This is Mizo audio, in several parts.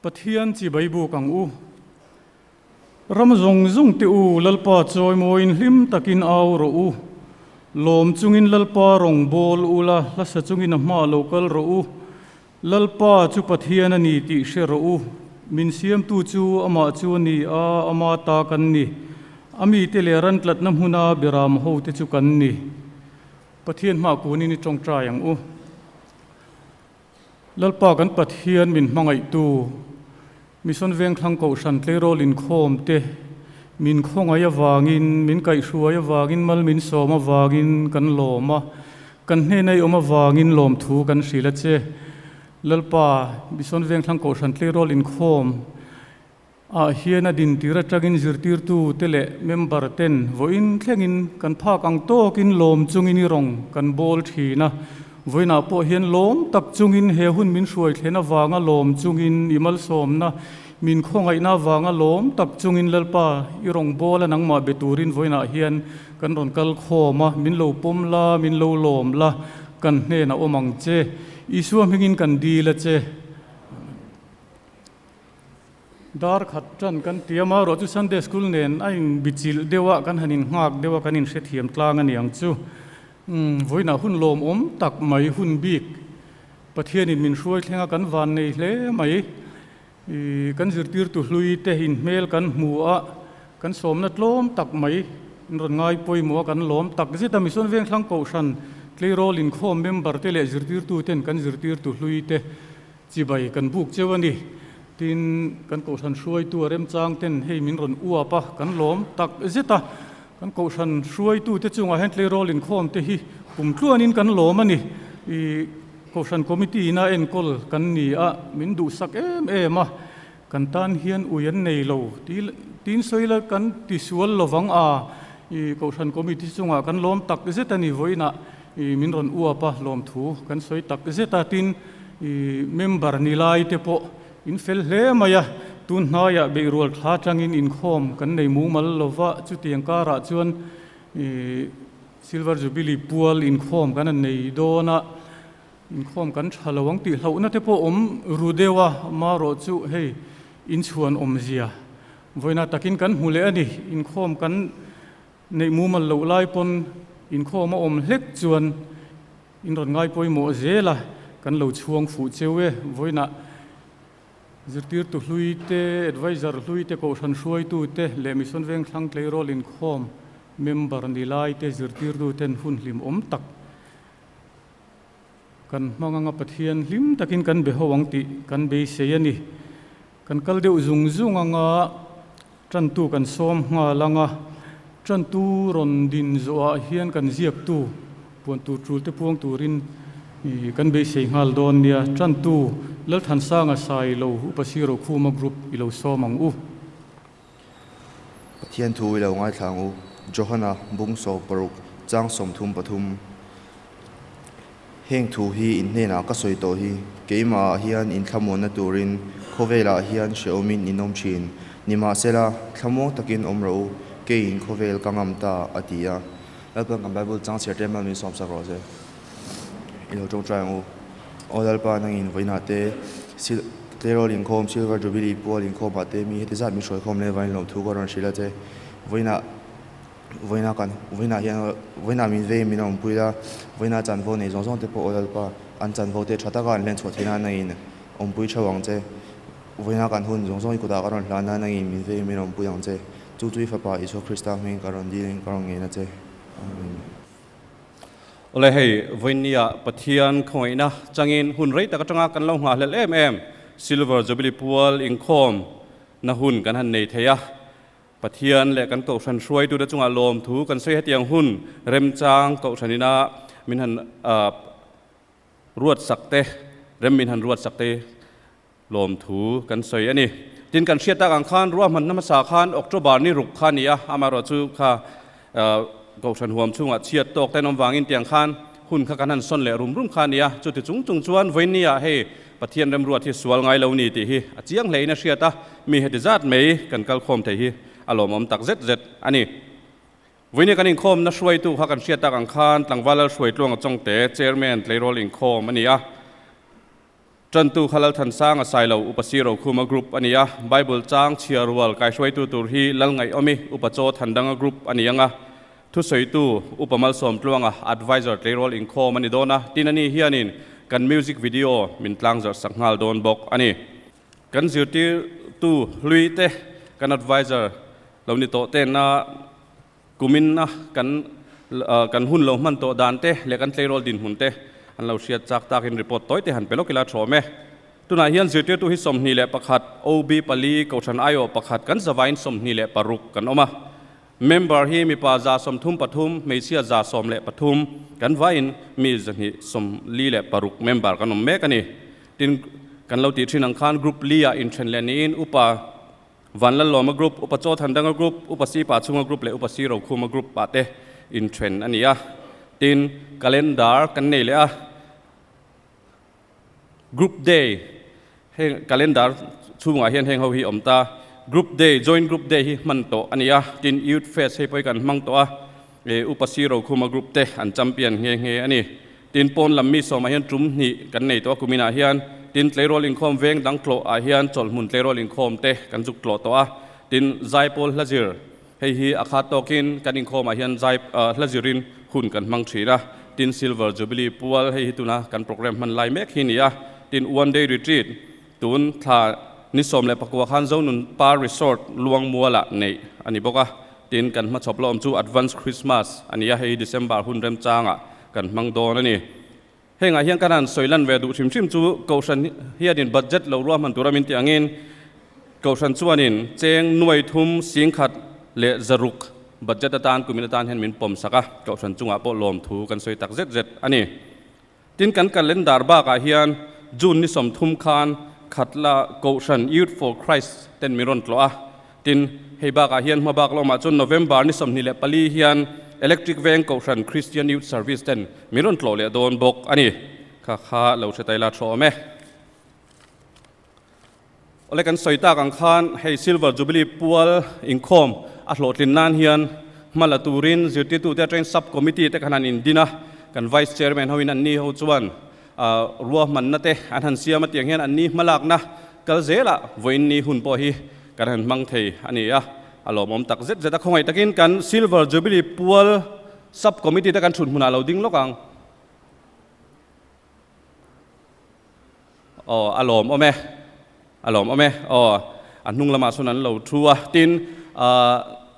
Pathian chibai buk ang u. Ram zawng zawng te u, Lalpa chawimawiin hlim takin au rawh u. Lawm chungin Lalpa rawn bawl u la, hlasa chungin a hmaah lo kal rawh u. Lalpa chu Pathian a ni tih hre rawh u. Min siamtu chu amah chu a ni a, ama ta kan ni. A mite leh ran tlatna hmuna beram hote chu kan ni. Pathian hmaah kunin i tawngtai ang u. Lalpa kan Pathian min hmangaihtu, Mission Vengthlang Kohhran tleirawl inkhawm te min khawngaih avangin, min kaihhruai avangin, mal min sawm avangin kan lawm a, kan hnena i awm avangin lawmthu kan hrilh a che. Lalpa, Mission Vengthlang Kohhran tleirawl inkhawm ah hian a dintir atangin zirtirtu te leh member ten vawiin thlengin kan phak ang tawkin lawm chungin i rawng kan bawl thin a, vawiinah pawh hian lawm tak chungin he hun min hruai thlen avanga lawm chungin i malsawmna min khawngaihna avanga lawm tak chungin Lalpa i rawng bawl a nangmah be turin vawiinah hian kan rawn kal khawm a, min lo pawm la, min lo lawm la, kan hnenah awm ang che. Isua hmingin kan dil a che. Dar khat tan kan ti a, marawh chu Sunday School nen a inbichilh deuh a, kan han innghak deuh a, kan inhrethiam tlang a ni ang chu. Vawiinah hun lawmawm tak mai, hun bik Pathianin min hruai thleng a, kan van nei hle mai. Kan zirtirtu hlui te inhmel kan hmu a, kan sawmna tlawm tak mai in rawn ngai pawimawh a, kan lawm tak zet a. Mission Vengthlang Kohhran tleirawl inkhawm member te leh zirtirtu ten kan zirtirtu hlui te Chibai kan buk cheu a ni. Tin, kan kohhran hruaitu a remchang ten hei min rawn uap a, kan lawm tak zet a. Kan kohhran hruaitute chungah hian tleirawl inkhawm te hi kum tluanin kan lawm a ni. I kohhran committee ina enkawl kan ni a, min duhsak em em a. Kan tan hian ui an nei lo. Tin sawi la kan tisual lovang a, i kohhran committee chungah kan lawm tak zet a ni. Vawiinah i min rawn uap a, lawmthu kan sawi tak zet a. Tin, i member ni lai te pawh in fel hle mai a, tun hnaiah beihrual thla atangin inkhawm kan nei mumal lova, chutiang karah chuan i Silver Jubilee pual inkhawm kan han nei dawn a, inkhawm kan tha lo ang tih hlauhna te pawh awm ru deuh a, marawh chu hei inchhuan awmzia vawiinah takin kan hmu leh a ni, inkhawm kan neih mumal loh lai pawn inkhawm a awm hlek chuan In rawn ngai pawimawh zel a, kan lo chhuang fuh cheu e. Vawiinah zirtirtu hlui te, advisor hlui te, kohhran hruaitu te leh Mission Vengthlang Tleirawl Inkhawm member ni lai te zirtirtu ten hun hlim awm tak kan hmang anga Pathian hlim takin kan be ho ang tih kan beisei a ni. Kan kal deuh zung zung anga Tantu kan sawm nghal ang a, tantu rawn din zawhah hian kan ziaktu puan tur tul te puang turin kan beisei nghal dawn nia. Tantu Lalthansanga Sailo Upa Siro Khuma Group i lo sawm ang u. Pathian thu i lo ngaithla ang u. Johana bung 16 chang 33. Heng thu hi in hnenah ka sawi tawh hi, keimahah hian in thlamuanna turin khawvelah hian hrehawmin in awm thin. Nimahsela, thlamuang takin awm rawh u, keiin khawvel ka ngam ta, a ti a. Lalpan kan Bible chang chhiar tlem a min sawmsak rawh se. I lo tawngtai ang u. Aw Lalpa, nangin vawiinah te sil tleirawl inkhawm, Silver Jubilee pual inkhawmah te mi heti zat min hruaikhawm leh vain lawmthu ka rawn hrilh a che. Vawiinah Vawiinah kan vawiinah hian vawiinah min vei min awmpui a, vawiinah chanvo nei zawng zawng te pawh aw Lalpa, an chanvo te tha taka an hlen chhuah theih nan angin awmpui theuh ang che. Vawiinah kan hun zawng zawng i kutah ka rawn hlan nan angin min vei min awmpui ang che. Chu chu i fapa Isua Krista hmingin ka rawn dilin ka rawn ngen a che. Amen. Awle hei, vawiinnia Pathian khawngaihna changin hun rei tak atanga kan lo nghahhlelh em em Silver Jubilee pual inkhawm na hun kan han nei thei a. Pathian leh kan Kohhran hruaitute chungah lawmthu kan sawi hetiang hun remchang Kohhran ina min han ruatsak te, rem min han ruatsak te lawmthu kan sawi a ni. Tin, kan hriat tak ang khan ruahmanna hmasa khan October ni ruk kha a ni a, amaherawhchu kha Kohhran huam chhungah chhiat tawk te an awm vangin tiang khan hun kha kan han sawn leh rum rum kha a ni a. Chuti chung chung chuan vawinia hei Pathian remruat hi sual ngai lo ni tih hi a chiang hlein a hriat a, mi heti zat mai kan kal khawm thei hi a lawmawm tak zet zet a ni. Vawinia kan inkhawmna hruaitu kha kan hriat tak ang khan Tlangval Lalhruaitluanga Chawngte Chairman tleirawl inkhawm a ni a. Ṭantu kha Lalthansanga Sailo, Upa Si Rokhuma Group a ni a, Bible chang chhiar rual kaihruaitu tur hi Lalngaihawmi, Upa Chaw Thandanga Group a ni ang a. Thusawitu, Upa Malsawm Tluanga, Advisor tleirawl inkhawm a ni dawn a, tin ani hianin kan music video min tlangzarh sak nghal dawn bawk a ni. Kan zirtirtu hlui te, kan advisor lo ni tawh tena kumin a kan kan hun lo hman tawh dan te leh kan tleirawl dinhmun te an lo hriat chak takin report tawi te han pe lawk ila thawm e. Tunah hian zirtirtu hi 21, OB pali, Kohhran aiawh pakhat kan zavain 26 kan awm a. Member hi mipa 133, hmeichhia 113, kan vaiin mi 246 member kan awm mek a ni. Tin, kan lo tih thin ang khan Group li-ah inthen leh niin Upa Vanlallawma Group, Upa Chawthandanga Group, Upa Sipa Chhunga Group leh Upa Sirokhuma Group-ah te inthen a ni a. Tin, calendar kan nei leh a. Group Day, heng calendar chhungah hian heng ho hi awm ta. Group Day, Joint Group Day hi hman tawh a ni a, tin Youth Fest hei pawh hi kan hmang tawh a, e Upa Si Rokhuma Group te an champion nghe nghe a ni. Tin pawn lam mi sawmah hian tum hnih kan nei tawh a kuminah hian, tin tleirawl inkhawm veng dang tlawh ah hian chawlhmun tleirawl inkhawm te kan zuk tlawh tawh a, tin Zaipawl Hlazir Hei hi a khat tawkin kan inkhawmah hian zai hla zirin hun kan hmang thin a, tin Silver Jubilee pual hei hi tuna kan program hman lai mek hi ni a, tin One Day Retreat tun thla ni 19 khan Zonun Par Resort Luangmualah neih a ni bawk a, tin kan hmachhawp la awm chu Advance Christmas a ni a, hei hi December hun remchangah kan hmang dawn a ni. Hengah hian kan han sawi lan ve duh hrim hrim chu Kohhran hianin budget lo ruahman tura min tih angin Kohhran chuanin cheng nuai thum singkhat leh zaruk budget atan kumin atan hian min pawm sak a, Kohhran chungah pawh lawmthu kan sawi tak zet zet a ni. Tin kan calendar bakah hian June ni 30 khan Khatla Kohhran Youth for Christ ten min rawn tlawh a, Tin, hei bakah hian hma bak lawmah chuan November ni 24 hian Electric Veng Kohhran Christian Youth Service ten min rawn tlawh leh dawn bawk a ni. Kha kha lo hre taila thaw awm e. Awle kan sawi tak ang khan hei Silver Jubilee pual inkhawm a hlawhtlin nan hian hma la turin zirtirtute atangin Sub Committee te khan han indin a, kan Vice Chairman hoin anni ho chuan ruahmanna te an han siam a tiang hian anni hmalakna kal zelah vawiinni hun pawh hi kan han hmang thei a ni a, a lawmawm tak zet zet a. Khawngaih takin kan Silver Jubilee pual Sub Committee te kan thut hmunah lo ding lawk ang. Aw, a lawmawm e, a lawmawm e. Aw, a hnung lamah sawn an lo thu a. Tin,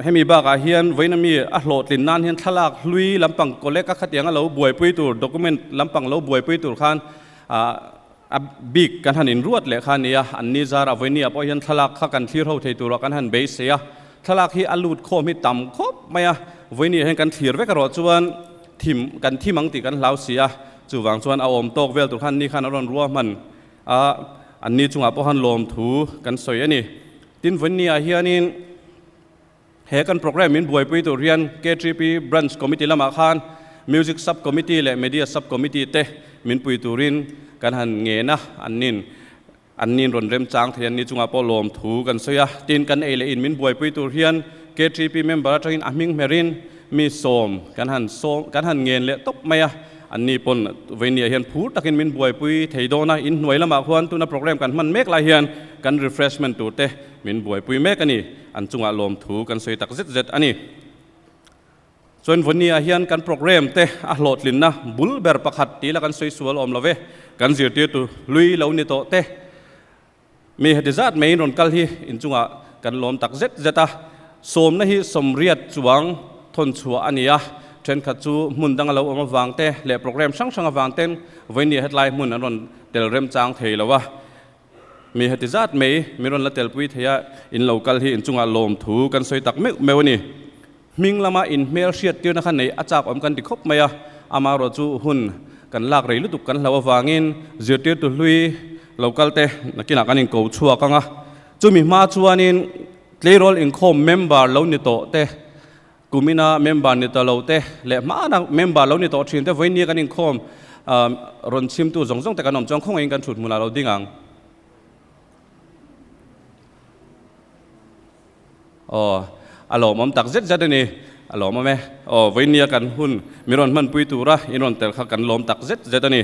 hemi bakah hian vawiin ami a hlawhtlin nan hian thlalak hlui lampang collect a khatiang a lo buaipui tur, document lampang lo buaipui tur khan A bik kan han inruat leh kha a nia, an ni zar a vawinia pawh hian thlalak kha kan thlir ho thei turah kan han beisei a, thlalak hi a lut khawm hi tam khawp mai a, vawinia hian kan thlir vek erawh chuan thim kan thim ang tih kan hlau si a, chuvang chuan a awm tawk vel tur khan ni khan a rawn ruahman a, an ni chungah pawh khan lawmthu kan sawi a ni. Tin, vawinia hianin he kan program min buaipui tur hian KTP Branch Committee lamah khan Music Sub Committee leh Media Sub Committee te min pui turin kan han ngen a, an nin an nin rawn remchang thei an ni chungah pawh lawmthu kan sawi a. Tin, kan ei leh in min buaipui tur hian KTP member atangin a hming hmerin mi sawm kan han sawm kan han ngen leh tawp mai a, an ni pawn vawinia hian phur takin min buaipui thei dawn a, inhnuai lamah khuan tuna program kan hman mek lai hian kan refreshment tur te min buaipui mek a ni. An chungah lawmthu kan sawi tak zet zet a ni. Chuan Vawnia hian kan program te a hlawhtlinna bul ber pakhat tih la kan sawi sual awm lo ve. Kan zirtirtu hlui lo ni tawh te mi heti zat maiin rawn kal hi inchungah kan lawm tak zet zet a. Sawmna hi sawmriat chuang thawn chhuah a ni a, thenkhat chu hmun danga lo awm avang te leh program hrang hrang avang ten Vawnia hetlai hmun an rawn tel remchang thei lo a. Mi heti zat mai min rawn la telpui thei a, in lo kal hi inchungah lawmthu kan sawi tak meuh meuh a ni. Hming lama in hmel hriat tirna kha nei a chak awm kan ti khawp mai a, amaherawh chu hun kan lak rei lutuk kan hloh avangin zirtirtu hlui lo kal te nakinah kan inko chhuak ang a, chumi hma chuanin tleirawl inkhawm member lo ni tawh te, Kumina member ni ta lo te leh hmana member lo ni tawh thin te vawinia kan inkhawm rawn chhimtu zawng zawng te kan awm chuan khawngaihin kan thut hmunah lo ding ang. Aw, a lawmawm tak zet zet a ni, a lawmawm e. Aw, vawinia kan hun mi rawn hmanpui tura in rawn tel kha kan lawm tak zet zet a ni.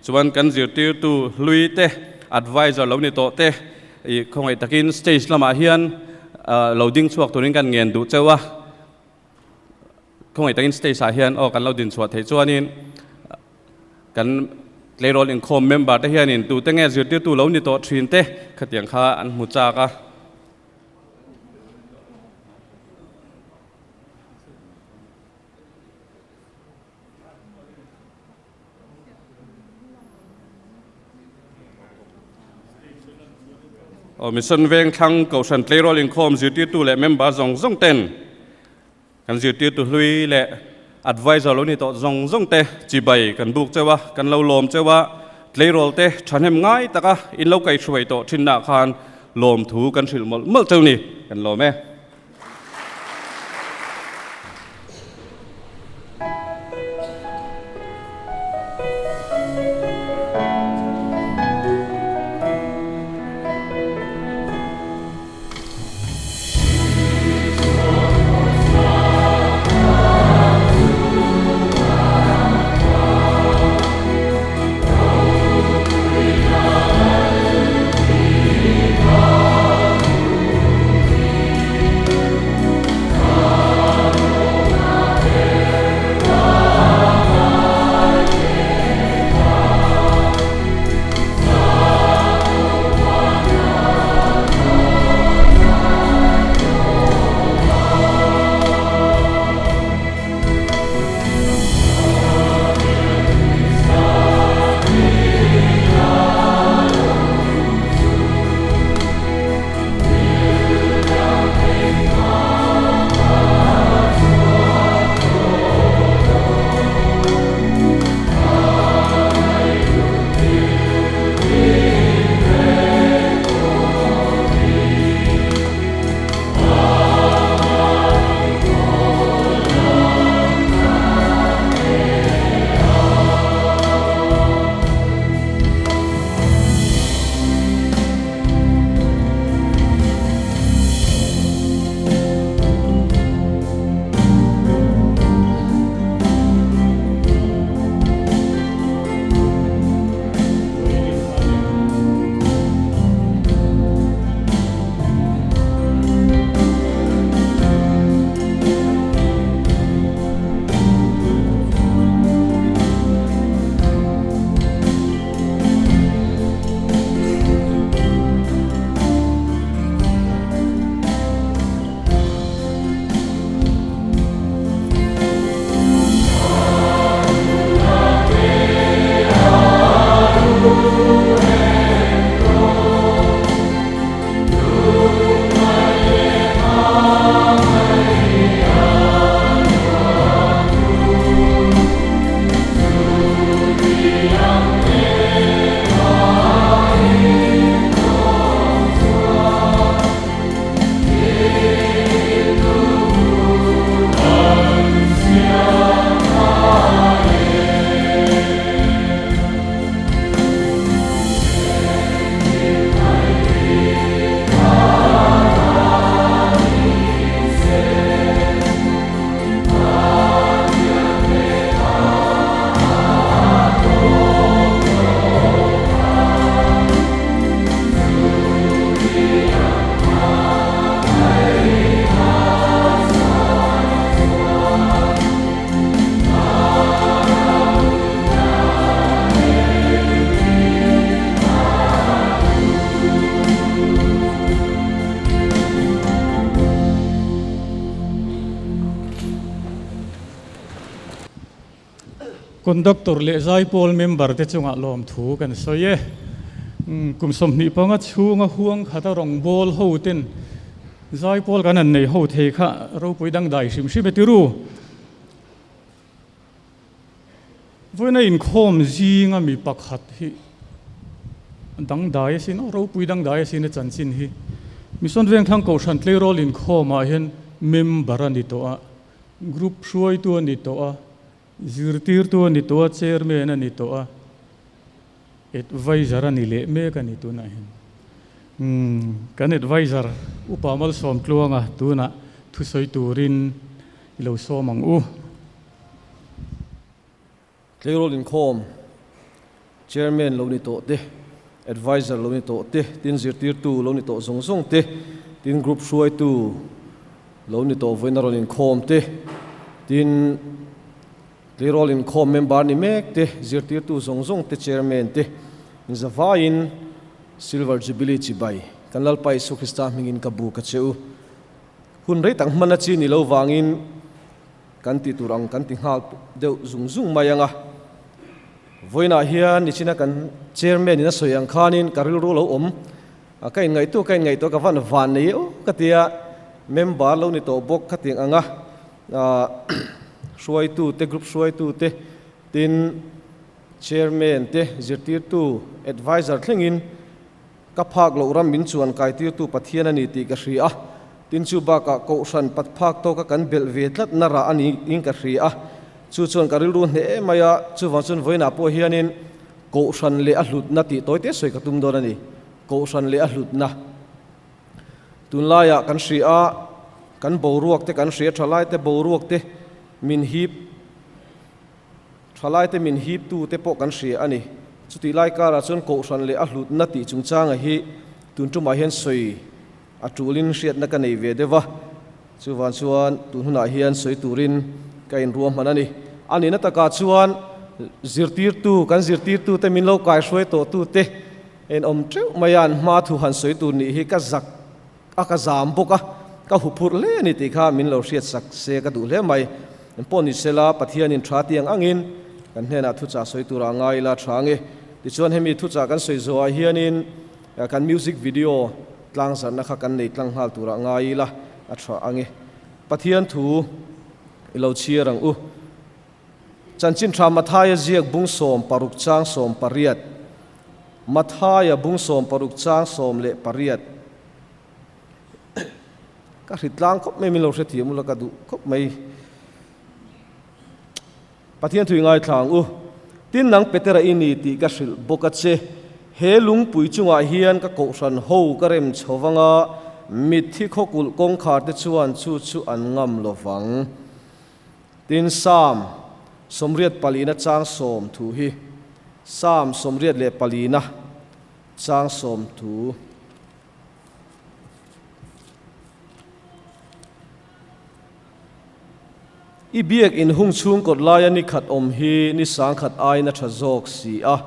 Chuan kan zirtirtu hlui te. advisor lo ni tawh te i khawngaih takin stage lamah hian lo ding chhuak turin kan ngen duh cheu a. Khawngaih takin stage ah hian aw kan lo din chhuah theih chuanin kan tleirawl inkhawm member te hianin tute nge zirtirtu lo ni tawh thin te khatiang kha an hmu chak a. Aw Mission Vengthlang Kohhran Tleirawl Inkhawm zirtirtu leh member zawng zawng ten kan zirtirtu hlui leh advisor lo ni tawh zawng zawng te chibai kan buk cheu a, kan lo lawm cheu a, tleirawl te thahnem ngai taka in lo kaihhruai tawh thinna khan lawmthu kan hrilh mawlh mawlh cheu ni, kan lawm e. Conductor leh zaipawl member te chungah lawmthu kan sawi e. Kum 25 chhunga huang khata rawngbâwl ho ten zaipawl kan han nei ho thei kha ropui dangdai hrim hrim e tiru. Vawiina inkhawm zinga mi pakhat hi dangdai asin aw, ropui dangdai asin a chanchin hi. Mission Vengthlang Kohhran Tleirawl inkhawmah hian member a ni tawh a, group hruaitu a ni tawh a, zirtirtu a ni tawh a, chairman a ni tawh a, advisor a ni leh mek a ni tunah hian. Kan advisor Upa Malsawmtluanga tunah thusawi turin i lo sawm ang u. Tleirawl inkhawm Chairman lo ni tawh te, Adviser lo ni tawh te, tin zirtirtu lo ni tawh zawng zawng te, tin group hruaitu lo ni tawh vawiin a rawn inkhawm te, tin tleirawl inkhawm member ni mek te, zirtirtu zawng zawng te, chairman te, inzavaiin Silver Jubilee chibai kan Lalpa Isua Krista hmingin ka bu ka che u. Hun rei tak hman a chi ni lo vangin kan ti tur ang kan ti nghal deuh zung zung mai ang a. Vawiinah hian nichina kan chairman in a sawi ang khanin ka rilru lo awm a, ka inngaihtu ka inngaihtuah ka van van nei eu ka tia, member lo ni tawh bawk khatiang anga hruaitu te group hruaitu te tin chairman te zirtirtu adviser thlengin ka phak loh ram min chuan kaitirtu Pathian a ni tih ka hria a, tin chu bakah kohhran pat phak tawka kan belh ve tlat na rah a niin ka hria a, chu chuan ka rilru hneh mai a, chuvang chuan vawiinah pawh hianin kohhran leh a hlutna tih tawi te sawi ka tum dawn a ni, kohhran leh a hlutna. Tunlaiah kan hria a, kan boruak te kan hria tha lai te boruak te min hip. Thalaite min hiptute pawh kan hria a ni. Chutih lai karah chuan Kohhran leh a hlutna tih chungchanga hi tun tumah hian sawi a tulin hriatna ka nei ve deuh a. Chuvang chuan tun hunah hian sawi turin ka inruahman a ni. A nihna takah chuan zirtirtu, kan zirtirtute min lo kaihruai tawhtute enawm teuh mai a an hma thu han sawi tur nih hi ka zak A ka zam bawk a, ka huphurh hle a ni tih kha min lo hriatsak se ka duh hle mai. Engpawh ni sela, Pathianin tha tiang angin kan hnenah thuchah sawi turah ngai ila tha ange. Tichuan hemi thuchah kan sawi zawhah hianin kan music video tlangzarhna kha kan nei tlang nghal turah ngai ila a tha ange. Pathian thu i lo chhiar ang u. Chanchin tha Mathaia ziak bung 16 chang 18. Mathaia bung 16 chang 18. Ka hrit tlang khawp mai min lo hrethiam ula ka duh khawp mai. Pathian thui ngaithla ang u. Tin nang Petera i ni tih ka hrilh bawk a che. He lungpui chungah hian ka kohhran ho ka rem chho vanga mitthi khawkulh kawngkhar te chuan chu chu an ngam lo vang. Tin Psalm 84 chang 10 thu hi Psalm 84 chang 10 thu. I biak in hung chhung kawt laia ni khat awm hi ni sang khat aiin a tha zawk si a,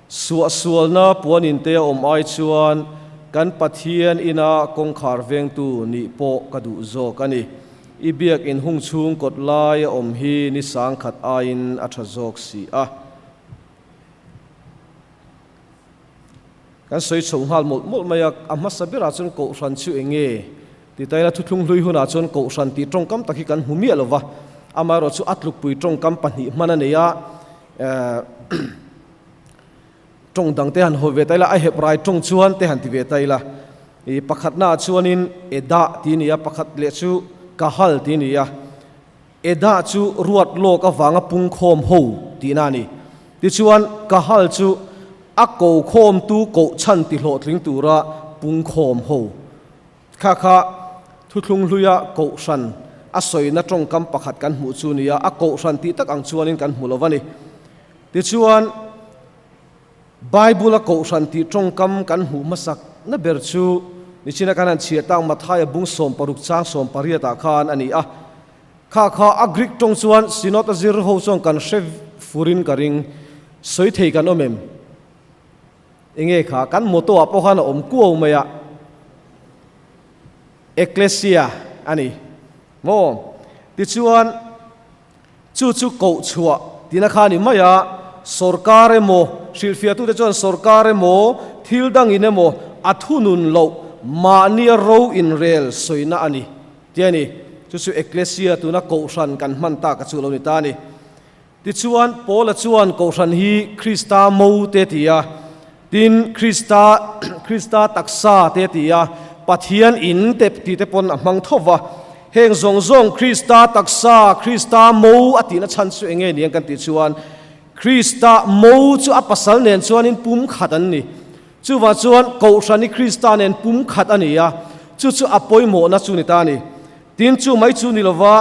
suahsualna puan in te a awm ai chuan kan Pathian ina kawngkhar vengtu nih pawh ka duh zawk a ni. I biak in hung chhung kawt laia awm hi ni sang khat aiin a tha zawk si a. Kan sawi chho nghal mawlh mawlh mai a, a hmasa berah chuan Kohhran chu eng nge? Ti taila thuthlung hlui hunah chuan Kohhran tih tawngkam tak hi kan hmu miah lo va, amaherawh chu a tlukpui tawngkam pahnih hman a nei a, tawng dang te han hawi ve taila a hep rai tawng chuan te han ti ve taila. I pakhatnaah chuanin Edah tih a ni a, pakhat leh chu Kahal tih a ni a. Edah chu ruat lawk avanga pungkhawm ho tihna a ni. Tichuan, Kahal chu a ko khawmtu koh chhan ti hlawhtling tura pungkhawm ho. Kha kha thuthlung hluia kohhran a sawina tawngkam pakhat kan hmuh chu nia, a kohhran tih tak ang chuanin kan hmu lo a ni. Tichuan, Bible-a kohhran tih tawngkam kan hmuh hmasak na ber chu nichina kan han chhiar tak Mathaia bung 16 chang 18 ah khan a ni a. Kha kha a Greek tawng chuan Synod a zir ho chuan kan hre furin ka ring. Sawi thei kan awm em? Enge kha kan motto ah pawh khan a awm kuau mai a. Ekklesia a ni maw? Tichuan. Chu chu koh chhuah tihna kha a ni mai a, sorkar emaw, hrilhfiahtute chuan sorkar emaw, thil dangin emaw a thunun loh mahnia ro inrel sawina a ni tih a ni. Chu chu Ekklesia tuna kohhran kan hman tak a chu lo ni ta a ni. Tichuan, Paula chuan kohhran hi Krista mo te ti a, tin Krista Krista taksa te ti a, Pathian in te tih te pawn a hmang tho va. Heng zawng zawng Krista taksa, Krista mo a tihna chhan chu eng nge ni ang kan tih chuan, Krista mo chu a pasal nen chuanin pum khat an ni. Chuvang chuan Kohhran hi Krista nen pum khat a ni a, chu chu a pawimawhna chu ni ta a ni. Tin chu mai chu ni lova,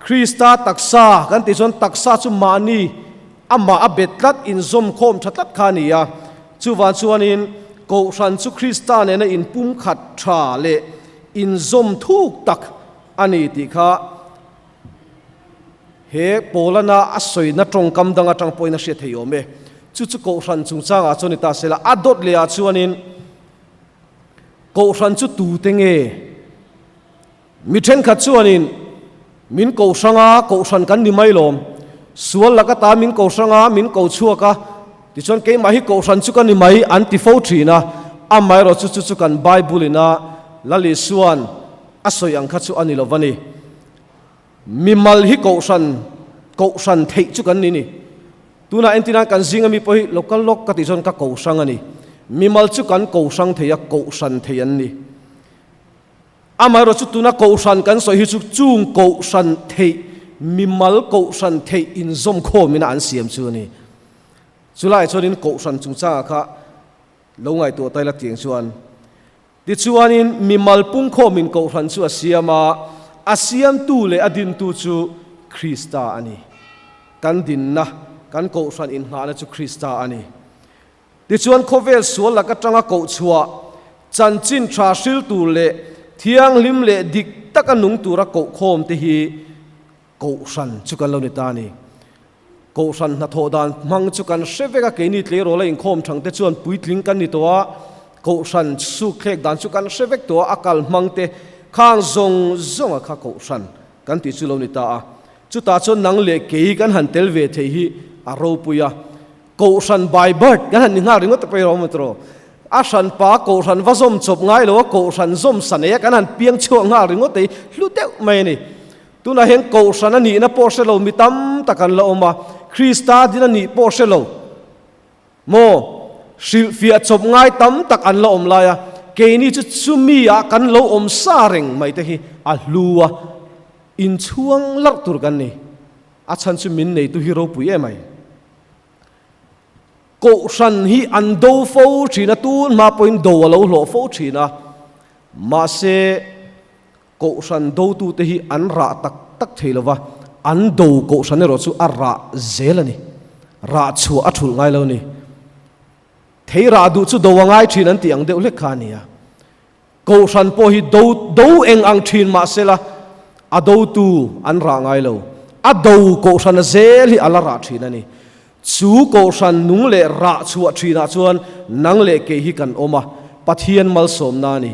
Krista taksa kan tih chuan taksa chu mahni amah a bet tlat, inzawmkhawm tha tlat kha a ni a. Chuvang chuanin Kohhran chu Krista nena inpumkhat tha leh inzawm thuk tak a ni tih kha he Paulana a sawina tawngkam dang atang pawhin a hriat thei awm e. Chu chu Kohhran chungchangah chuan ni ta se la, a dawt lehah chuanin Kohhran chu tute nge? Mi thenkhat chuanin min ko hrang a, kohhran kan ni mai lawm. Sual laka ta min ko hrang a, min ko chhuak a, tichuan keimah hi kohhran chu ka ni mai an ti fo thin a. Amaherawh chu chu chu kan Bible ina Lal Isua'n a sawi ang kha chu a ni lo va ni. Mimal hi kohhran, kohhran theih chu kan ni ni. Tunah entirah kan zinga mi pawh hi local lawk ka tih chuan ka ko hrang a ni. Mimal chu kan ko hrang thei a, kohhran thei an ni. Amaherawh chu tuna kohhran kan sawi hi chu chung kohhran theih, mimal kohhran theih inzawmkhawmina an siam chu a ni. Chulaiah chuanin kohhran chungchangah kha lo ngaihtuah ta ila tiang chuan. Tichuanin mimal pungkhawmin kohhran chu a siam a, a siamtu leh a dintu chu Krista a ni. Kan dinna, kan kohhran inngahna chu Krista a ni. Tichuan khawvel sual lak atanga koh chhuah, chanchin tha hril tur leh thianghlim leh dik taka nung tura koh khawm te hi kohhran chu kan lo ni ta a ni. Kohhran hnathawh dan hmang chu kan hre vek a, keini tleirawl a inkhawm thang te chuan puitling kan ni tawh a, kohhran sukthlek dan chu kan hre vek tawh a, a kal hmang te khang zawng zawnga kha kohhran kan tih chu lo ni ta a. Chutah chuan nang leh kei kan han tel ve thei hi a ropui a. Kohhran by birth kan han ni nghal ringawt pawh hi rawh maw A hran pa kohhran va zawm chawp ngai lo a, kohhran zawm sa nei a kan han piang chhuak nghal ringawt ei hlu deuh mai a ni. Tunah hian kohhran a nihna pawh hre lo mi tam tak an la awm a, Krista din a nih pawh hre lo maw hrilhfiah chawp ngai tam tak an la awm lai a, keini chu chumi ah kan lo awm sa reng mai te hi a hlu a, inchhuang larh tur kan ni. A chhan chu min neitu hi ropui em ai. Kohhran hi an do fo thin a, tun hma pawhin do a lo hlawh fo thin a, mahse kohhran dotute hi an rah tak tak thei lo va, an do kohhran erawh chu a rah zel a ni, rah chhuah a thulh ngai lo a ni. Thei rah duh chu do a ngai thin an tih ang deuh hlek kha a ni a. Kohhran pawh hi do do eng ang thin mah sela, a dotu an rah ngai lo. A do kohhrana zel hi a la rah thin a ni. Chu kohhran nung leh rah chhuah thinah chuan nang leh kei hi kan awm a, Pathian malsawmna a ni.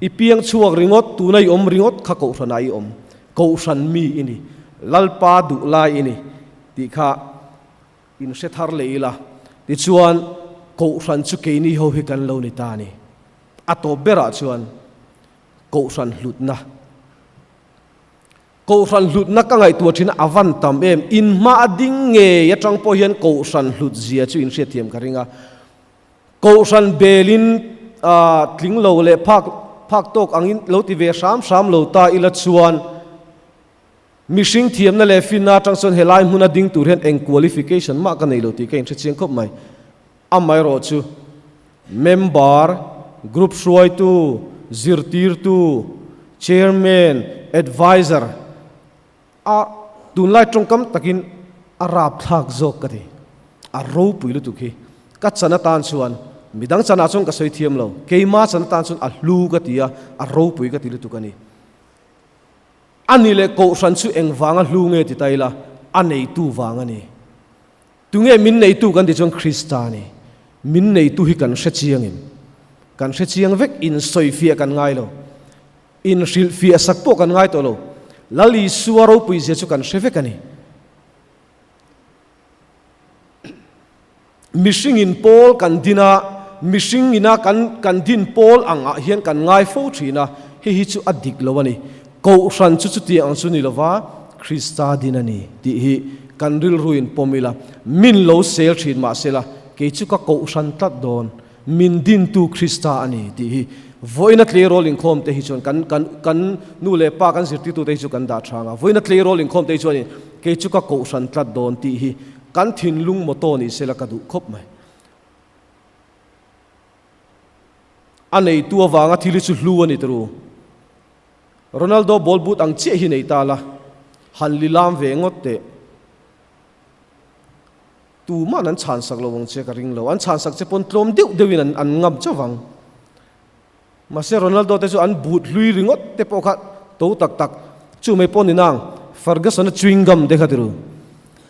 I piang chhuak ringawt, tuna i awm ringawt kha kohhranah i awm. Kohhran mi i ni. Lalpa duh lai i ni tih kha in hre thar leh ila. Tichuan, kohhran chu keini ho hi kan lo ni ta a ni. A tawp berah chuan Kohhran hlutna. Kohhran hlutna ka ngaihtuah thin a van tam em. In hma a ding ngei atang pawh hian Kohhran hlut zia chu in hriatthiam ka ring a. Kohhran belin tling lo leh phak phak tawk angin lo ti ve hram hram lo ta ila chuan mihring thiamna leh finna atang chuan helai hmuna ding tur hian eng qualification mah ka nei lo tih ka inhrechiang khawp mai. Amaherawh chu member, group hruaitu, zirtirtu, chairman, adviser a tunlai tawngkam takin a rapthlak zawk ka ti. A ropui lutuk hi ka chan atan chuan midang chanah chuan ka sawi thiam lo, keima chan atan chuan a hlu ka ti a, a ropui ka ti lutuk a ni. A ni leh kohhran chu engvanga hlu nge ti ta ila, a neitu vang a ni. Tunge min neitu kan tih chuan Krista a ni. Min neitu hi kan hre chiangin kan hre chiang vek, insawifiah kan ngai lo, inhrilhfiah sak pawh kan ngai tawh lo. Lal Isua ropui zia chu kan hre vek a ni. Mihringin pawl kan din a, mihring ina kan kan din pawl angah hian kan ngai fo thin a, hei hi chu a dik lo a ni. Kohhran chu chutiang ang chu ni lova Krista din a ni tih hi kan rilruin pawm ila, min lo sel thin mah sela kei chu ka kohhran tlat dawn, min dintu Krista a ni tih hi vawiina tleirawl inkhawm te hi chuan kan kan kan nu leh pa kan zirtirtu te hi chu kan dah thang a, vawiina tleirawl inkhawm te hi chuanin kei chu ka kohhran tlat dawn tih hi kan thinlung motto ni sela ka duh khawp mai. A neitu avanga thil hi chu hlu a ni turu. Ronaldo ball boot ang chiah hi nei ta la, han lilam ve ngawt teh. Tuman an chhansak lo ang che ka ring lo. An chhansak che pawn tlawm deuh deuhin an an ngam chauh vang. Mahse Ronaldo te chu an but hlui ringawt te pawh kha to tak tak chu mai pawh ni nang Ferguson a chewing gum te kha ti ru.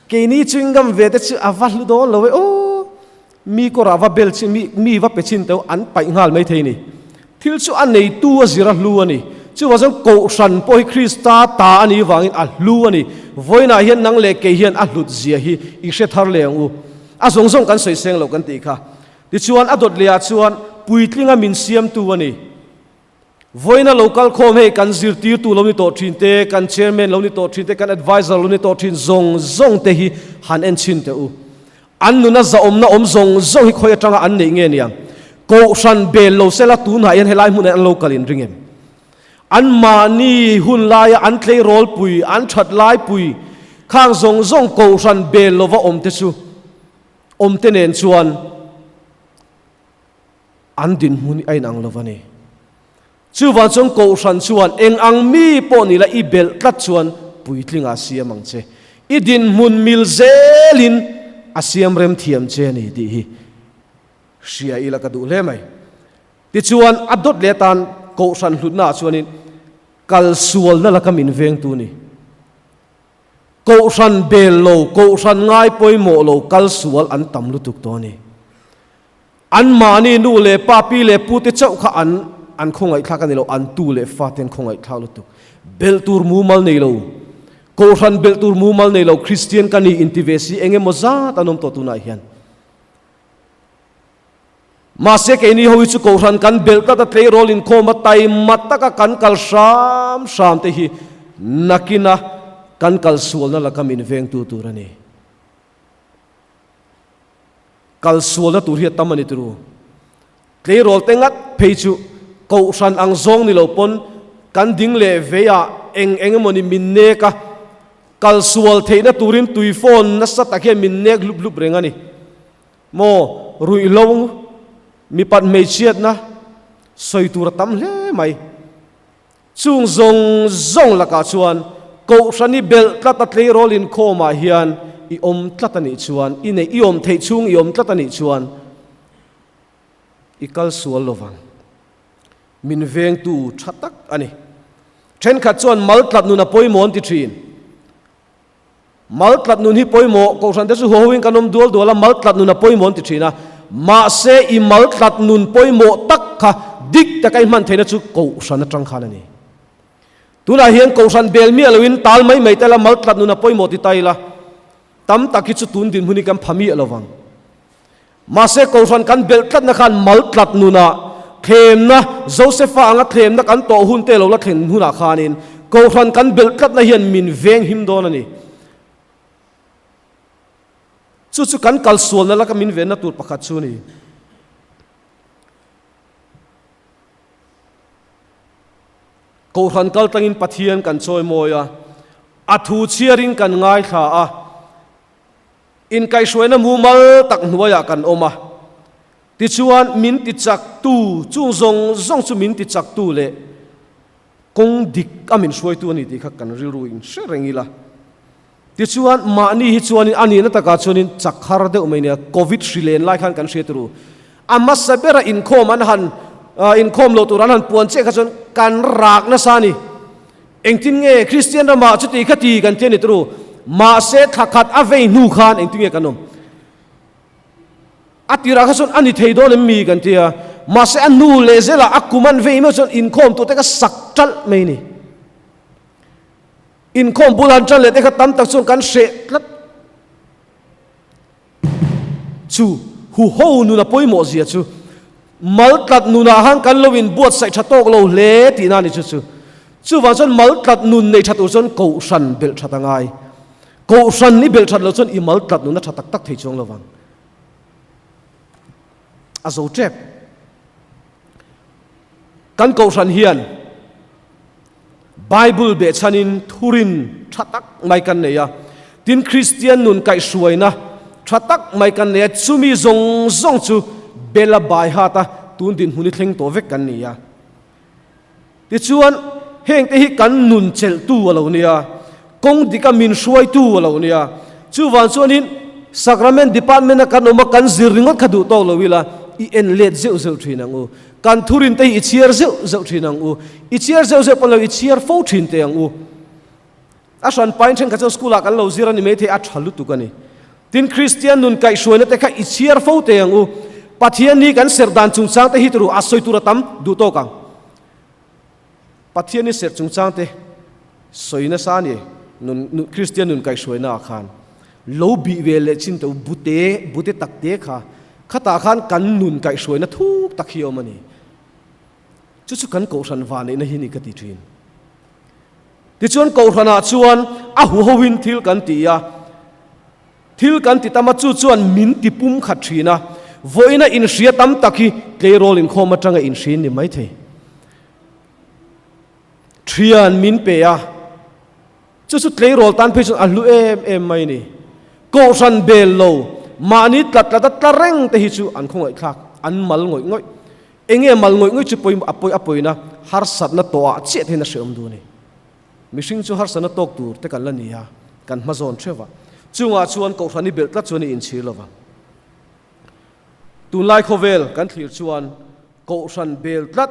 Keini chewing gum ve te chu a va hlu dawn lo e aw. Mi kawrah va bel chin mi mi va pe chin teuh an paih nghal mai thei ni. Thil chu a neitu a zir a hlu a ni. Chuvang chuan Kohhran pawh hi Krista ta a nih vangin a hlu a ni. Vawiinah hian nang leh kei hian a hlut zia hi i hre thar leh ang u. A zawng zawng kan sawi seng loh kan tih kha. Tichuan a dawt lehah chuan puitlinga min siamtu a ni. Vawiina lo kal khawm hei kan zirtirtu lo ni tawh thin te, kan chairman lo ni tawh thin te, kan advisor lo ni tawh thin zawng zawng te hi han en chhin teh u. An nuna zahawmna awm zawng zawng hi khawi atanga an neih nge niang? Kohhran bel lo sela tunah hian helai hmunah an lo kal in ring em? An mahni hun laia an tleirawlpui, an that laipui khang zawng zawng kohhran bel lova awm te chu awm te nen chuan an dinhmun hi a inang lo va ni. Chuvang chuan Kohhran chuan eng ang mi pawh ni la i belh tlat chuan puitling a siam ang che. I dinhmun mil zelin a siam rem thiam che a ni tih hi hria ila ka duh hle mai. Tichuan a dawt leh atan Kohhran hlutnaah chuanin kal sualna laka min vengtu ni. Kohhran bel lo, Kohhran ngai pawimawh lo kal sual an tam lutuk tawh a ni. Anmahni nu leh pa, pi leh pu te chauh kha an an khawngaihthlak a ni lo, an tu leh fa te an khawngaihthlak lutuk. Belh tur mumal nei lo, Kohhran belh tur mumal nei lo Kristian ka ni inti ve si eng emaw zat an awm tawh tunah hian. Mahse keini ho hi chu Kohhran kan belh tlat a, tleirawl inkhawm a taima taka kan kal hram hram te hi nakina kan kal sualna laka min vengtu tur a ni. Kal sualna tur hi a tam a ni turu. Tleirawl te ngat phei chu Kohhran ang zawng ni lo pawn kan ding leh vei ah eng eng emawni min nek a, kal sual theihna turin tui phone nasa tak hian min nek hlup hlup reng a ni. Maw ruihhlo mipat hmeichhiatna sawi tur a tam hle mai. Chung zawng zawng lakah chuan Kohhran i belh tlat a tleirawl inkhawmah hian i awm tlat a nih chuan, i neih i awm theih chhung i awm tlat a nih chuan i kal sual lo vang. Min vengtu tha tak a ni. Thenkhat chuan mal tlat nun a pawimawh an ti thin. Mal tlat nun hi pawimawh, Kohhran te chu huahoin kan awm dual dual a, mal tlat nun a pawimawh an ti thin a. Mahse, i mal tlat nun pawimawh tak kha dik taka i hman theihna chu Kohhran atang khan a ni. Tunah hian Kohhran bel miah loin tal mai mai tela mal tlat nun a pawimawh ti ta ila, tam tak hi chu tun dinhmun hi kan pha miah lo vang. Mahse, Kohhran kan belh tlatna khan mal tlat nunah thlemna, Josefa anga thlemna kan tawh hun te lo la thlen hunah khanin Kohhran kan belh tlatna hian min veng him dawn a ni. Chu chu kan kal sualna laka min venna tur pakhat chu a ni. Kohhran kal tlangin Pathian kan chawimawi a, a thu chhiarin kan ngaithla a, Inkaihhruaina mumal tak hnuaiah kan awm a, tichuan min tichaktu, chung zawng zawng chu min tichaktu leh kawng dik a min hruaitu a ni tih kha kan rilru in hre reng ila. Tichuan mahni hi chuanin a nihna takah chuanin chak har deuh mai nia, Covid hri len lai khan kan hria turu. A hmasa bera inkhawm an han inkhawm loh tur an han puan chiah kha chuan kan rak nasa a ni. Engtin nge Kristian ramah chuti kha ti kan ti a ni turu? Mahse thla khat a vei hnu khan engtin nge kan awm? A tirah kha chuan a ni thei dawn em mi kan ti a, mahse a nu leh zelah a kum an vei meuh chuan inkhawm tute kha sak ṭalh mai a ni. Inkhawm bul han ṭan leh te kha tam tak chuan kan hreh tlat. Chu huho nuna pawimawh zia chu maltlat nunah han kan lo inbuatsaih tha tawk lo hle tihna a ni chu chu. Chuvang chuan maltlat nun nei tha tur chuan kohhran belh that a ngai. Kohhran i belh that loh chuan i maltlat nuna tha tak tak thei chuang lo vang. A zo tep. Kan kohhran hian Bible behchhanin thurin tha tak mai kan nei a, tin Kristian nun kaihhruaina tha tak mai kan nei a, chumi zawng zawng chu Bela Baihat a tun dinhmun i thleng tawh vek kan ni a. Tichuan, hengte hi kan nun chelhtu a lo nia, kawng dika min hruaitu a lo nia. Chuvang chuanin. Sacrament department a kan awm a, kan zir ringawt kha duh tawk lo ila, i en let zeuh zeuh thin ang u. Kan thurin te hi i chhiar zeuh zeuh thin ang u. I chhiar zeuh zeuh pawn lo i chhiar fo thin teh ang u. A hran pain thenkhat chuan school ah kan lo zir a ni maithei a tha lutuk a ni. Tin Kristian nun kaihhruaina te kha i chhiar fo teh ang u. Pathian hi kan serh dan chungchang te hi turu a sawi tur a tam duh tawk ang. Pathian hi serh chungchang te sawi nasa a ni nun Kristian nun kaihhruaina ah khan lo bih ve leh chin teh u bute bute tak te kha khatah khan kan nun kaihhruaina thuk tak hi a awm a ni. Chu chu kan kohhran vanneihna hi ni ka ti thin. Tichuan kohhranah chuan a huhoin thil kan ti a, thil kan ti tam a, chu chuan min ti pum khat thin a, vawiina inhria tam tak hi tleirawl inkhawm atanga inhriin ni maithei. Thian min pe a, chu chu tleirawl tan phei chuan a hlu em em mai ni. Kohhran bel lo, mahni tlat tlat a tla reng te hi chu an khawngaihthlak, an mal ngawih ngawih. Enge mal ngawih ngawih chu pawi a pawi a pawina harsatna tawhah chiah te hian a hrehawm duh a ni. Mihring chu harsatna tawk tur te kan la ni a, kan hma zawn theuh a. Chungah chuan Kohhran i belh tlat chuan i inchhir lo vang. Tunlai khawvel kan thlir chuan Kohhran bel tlat,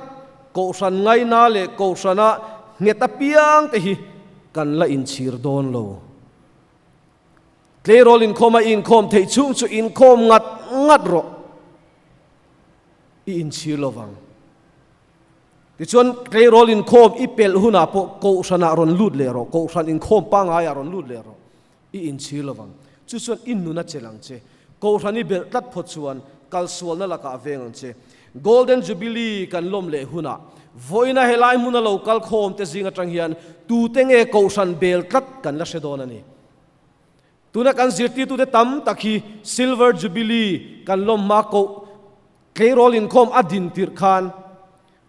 Kohhran ngaina leh Kohhrana nghet apiang te hi kan la inchhir dawn lo. Tleirawl inkhawm a inkhawm theih chhung chu inkhawm ngat ngat rawh. I inchhir lo vang. Tichuan, tleirawl inkhawm i pelh hunah pawh Kohhranah rawn lut leh rawh, Kohhran inkhawm pangaiah rawn lut leh rawh. I inchhir lo vang. Chu chuan i nun a chelh ang che. Kohhran i belh tlat phawt chuan kalsualna lakah a veng ang che. Golden Jubilee kan lawm leh hunah vawiina helai hmuna lo kal khawm te zing atang hian tute nge Kohhran bel tlat kan la hre dawn a ni. Tuna kan zirtirtute tam tak hi Silver Jubilee kan lawm hma koh tleirawl inkhawm a din tirh khan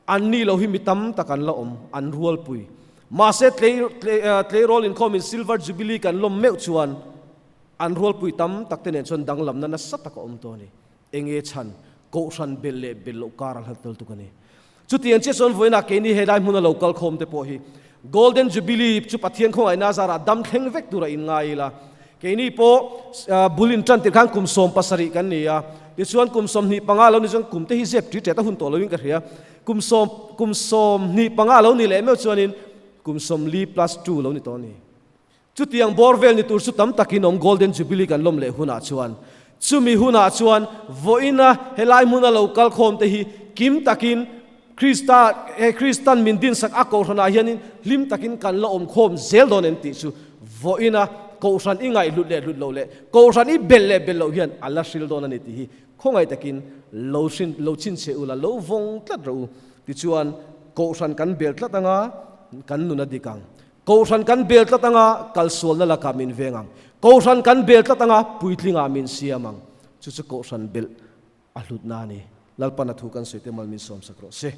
an ni lo hi mi tam tak an la awm, an rualpui. Mahse tleirawl inkhawmin Silver Jubilee kan lawm meuh chuan an rualpui tam tak te nen chuan danglamna nasa tak a awm tawh a ni. Enge chhan, Kohhran belh leh belh loh kar a hlat tel tuk a ni. Chutiang chiah chuan vawiinah keini helai hmuna lo kal khawm te pawh hi Golden Jubilee chu Pathian khawngaihna zarah dam thleng vek tura inngai ila. Keini pawh bul intan tir khan kum 17 kan ni a, tichuan kum 25 lo ni chuan kum te hi zep ṭi ṭet a hun tawh loin ka hria. Kum sawm kum 25 lo ni leh meuh chuanin kum 40 plus two lo ni tawh a ni. Chutiang bawr vel ni tur chu tam takin awm Golden Jubilee kan lawm leh hunah chuan chumi hunah chuan vawiina helai hmuna lo kal khawm te hi kim takin Krista he Kristan min dinsak a kohhranah hianin hlim takin kan la awm khawm zel dawn em tih chu vawiina kohhran i ngaihhlut leh hlut loh leh kohhran i belh leh belh loh hian a la hril dawn a ni tih hi khawngaih takin lo hrin lo chhinchhe ula lo vawng tlat rawh u. Tichuan kohhran kan bel tlat anga kan nun a dik ang. Kohhran kan bel tlat anga kalsualna lakah min veng ang. Kohhran kan bel tlat anga puitlingah min siam ang. Chu chu kohhran belh a hlutna a ni. Lalpan a thu kan sawi te mal min sawmsak rawh se.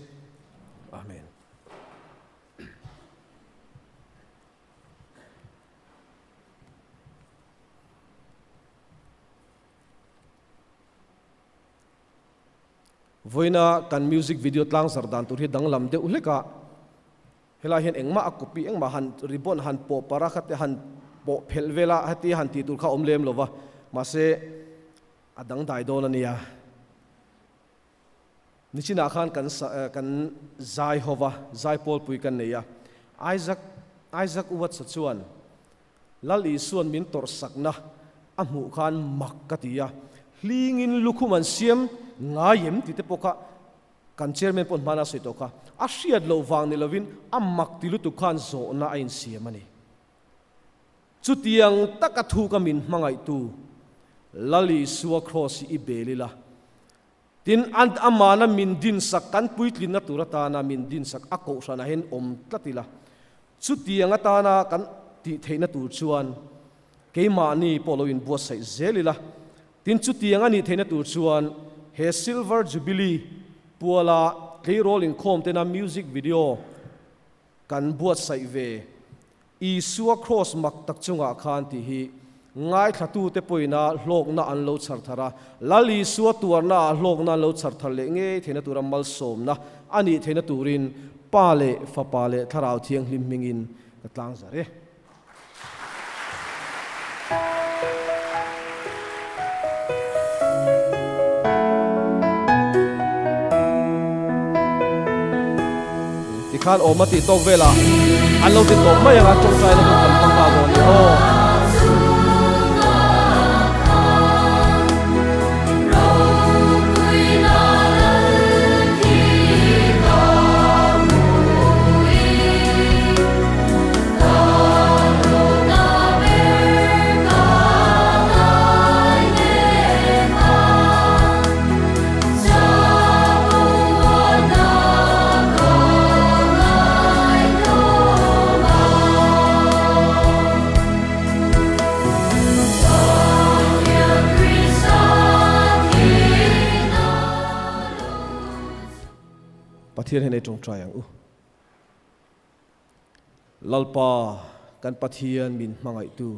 Amen. Vawiina kan music video tlangzar dan tur hi danglam deuh hlek a. Helai hian engmah a copy engmah han ribbon han pawh para kha te han pawh phelh vel a heti han tih tur kha a awm lem lo va, mahse a dangdai dawn a nia. Nichinah khan kan kan zai ho va, zai pawlpui kan nei a, Isaac Isaac Watts-a chuan Lal Isua'n min tawrhsakna a hmuh khan mak ka ti a, hlingin lukhum an siam ngai em tih te pawh kha Kan chairman pawh hmana sawi tawh kha, a hriat loh vang ni lovin a mak ti lutuk khan zawhna a insiam a ni. Chutiang taka thu ka min hmangaihtu Lal Isua Kraws hi i bel ila, tin amana min dinsak kan puitlinna tur atana min dinsak a kohhranah hian awm tlat ila, chutiang atana kan tih theihna tur chuan keimahni pawh lo inbuatsaih zel ila, Tin, chutiang a nih theihna tur chuan he Silver Jubilee puala tleirawl inkhawm tena music video kan buatsaih ve Isua Kraws mak tak chungah khan tih hi ngaithlatute pawina hlawkna an lo chhar thar a, Lal Isua tuarna ah hlawkna an lo chhar thar leh ngei theihna tura malsawmna a nih theihna turin Pa leh Fapa leh Thlarau Thianghlim hmingin ka tlangzar e. Tikhan awm a tih tawk velah an lo ti tawp mai ang a, tawngtaina hun kan hmang nghal dawn a ni aw. Pathian hian ei tawngtai ang u. Lalpa kan Pathian min hmangaihtu.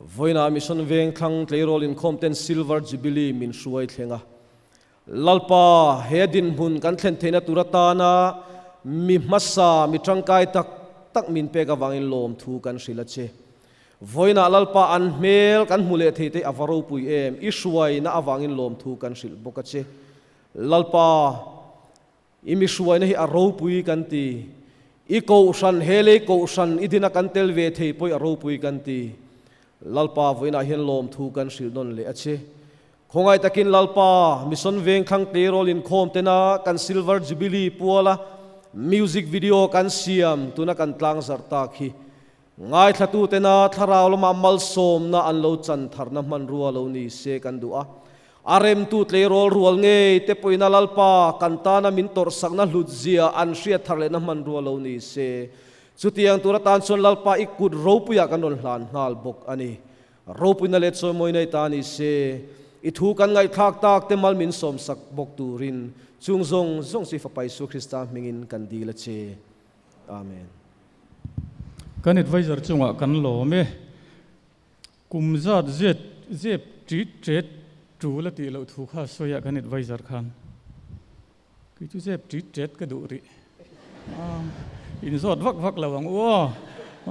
Vawiinah Mission Vengthlang tleirawl inkhawm ten Silver Jubilee min hruai thleng a. Lalpa, he dinhmun kan thlen theihna tur atana mi hmasa, mi tangkai tak tak min pek avangin lawmthu kan hrilh a che. Vawiinah Lalpa an hmel kan hmu leh thei te a va ropui em, i hruaina avangin lawmthu kan hrilh bawk a che. Lalpa, I mi hruaina hi a ropui kan ti. I kohhran, he lei kohhran i dina kan tel ve thei pawh hi a ropui kan ti. Lalpa vawiinah hian lawmthu kan hrilh nawn leh a che. Khawngaih takin Lalpa, Mission Vengthlang tleirawl inkhawm tena kan Silver Jubilee puala music video kan siam tuna kan tlangzarh tak hi ngaithlatu tena thlarau lama malsawmna an lo chan tharna hmanrua lo ni se kan duh a. A remtu tleirawl rual ngei te pawhin a Lalpa kan tana min tawrhsakna hlutzia an hriat thar lehna hmanrua lo ni se. Chutiang tur atan chuan Lalpa i kut ropuiah kan rawn hlan nghal bawk a ni. Ropuina leh chawimawina i ta ni se. I thu kan ngaihthlak tak te mal min sawmsak bawk turin chung zawng zawng chu i Fapa Isua Krista hmingin kan dil a che. Amen. Kan adviser chungah kan lawm e. Kum zat zet zep ṭit ṭet ṭul a tih loh thu kha sawi ah kan adviser khan kei chu zep ṭit ṭet ka duh rih a, in zawt vak vak lo ang u aw.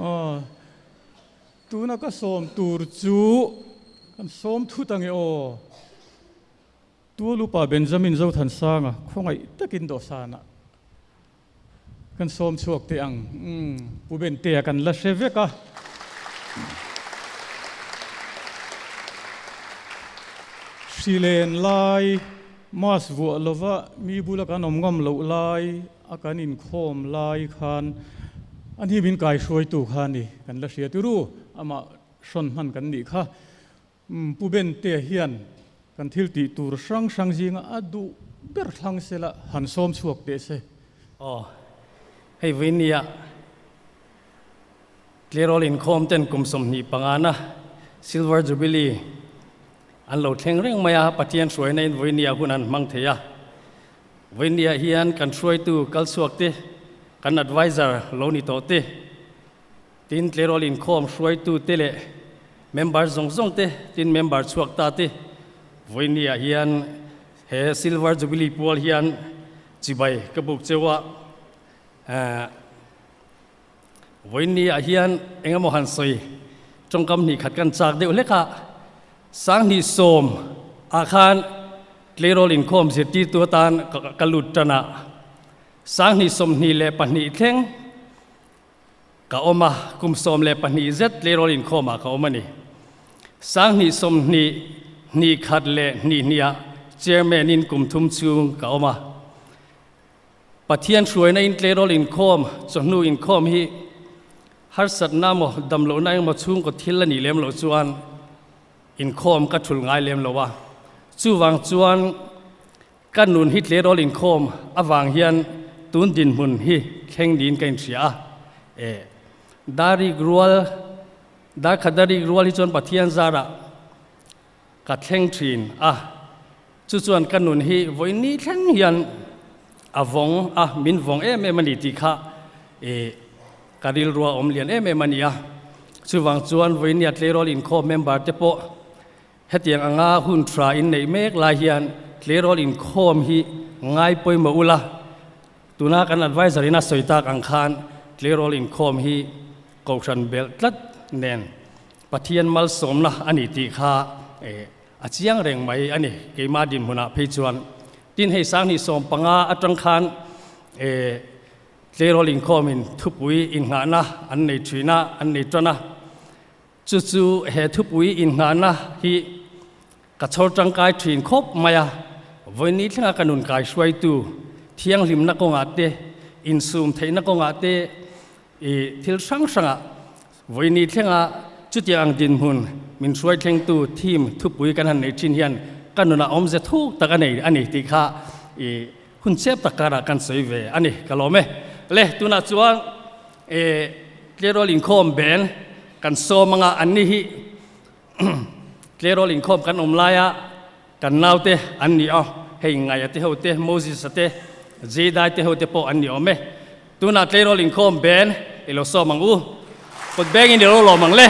Aw tuna ka sawm tur chu kan sawm thut ange aw. Tualupa Benjamin Zothansanga khawngaih takin dawhsanah Kan sawm chhuak teh ang. Umm, Pu Bentea kan la hre vek a. Hrilen lai, mask vuah lova mi bula kan awm ngam loh lai a kan inkhawm lai khan a hnim in kai hruaitu kha a ni. Kan la hria turu, amah hrawn hman kan nih kha. Umm, Pu Bentea hian kan thil tih tur hrang hrang zinga a duh ber thlang sela han sawm chhuak teh se. Aw, hei Vuinia tleirawl inkhawm ten kum 25 na Silver Jubilee an lo thleng reng mai a, Pathian hruaina in Vuinia hun an hmang thei a. Vuinia hian kan hruaitu kal chhuak te, kan advisor lo ni tawh te, Tin, tleirawl inkhawm hruaitu te leh member zawng zawng te, tin member chhuak ta te vawinia hian he Silver Jubilee pual hian chibai ka buk cheu a. Vawinia hian engemaw han sawi tawngkam hnih khat kan chak deuh hlek a, 2010 ah khan tleirawl inkhawm zirtirtu atan ka lut tan a, 2022 thleng Ka awm a, kum 12 zet tleirawl inkhawmah ka awm a ni. 2022 leh hnih hniah Chairman in kum thum chhung ka awm a. Pathian hruaina in tleirawl inkhawm, chawhnu inkhawm hi harsatna maw damlohna engmaw chhungkaw thil a nih lem loh chuan inkhawm ka thul ngai lem lo a. Chuvang chuan Ka nun hi tleirawl inkhawm avang hian tun dinhmun hi thleng niin ka inhria a. E, Darik rual, Darkhat Darik rual hi chuan Pathian zarah ka thleng thin a. Chu chuan ka nun hi vawiin thleng hian a vawng a, min vawng em em a ni tih kha e, ka rilrua awm lian em em a ni a. Chuvang chuan vawiin tleirawl inkhawm member te pawh Hetiang anga hun tha in neih mek lai hian tleirawl inkhawm hi ngai pawimawh ula, tuna kan adviser in a sawi tak ang khan tleirawl inkhawm hi kohhran belh tlat nen Pathian malsawmna a ni tih kha a chiang reng mai a ni keimah dinhmunah phei chuan. Tin hei 2015 atang khan. Tleirawl inkhawmin thupui innghahna an nei thin a, an nei tan a. Chu chu he thupui innghahna hi ka chhawr tangkai thin khawp mai a, vawiin thlenga ka nun kai hruaitu thianghlimna kawngah te, insum theihna kawngah te, i thil hrang hrangah vawiin thlenga chutiang ang dinhmun min hruai thlengtu theme thupui kan han nei thin hian ka nunah awmze thuk tak a nei a ni tih kha i Hun chep tak karah kan sawi ve a ni, ka lawm e. Le, tunah chuan e tleirawl inkhawm bel kan sawm anga an ni hi tleirawl inkhawm kan awm laia kan naute an ni a, hei Ngaia te ho te, Moses-a te, Jadai te ho te pawh an ni awm e. Tunah tleirawl inkhawm bel i lo sawm ang u, kut bengin i lo lawm ang le.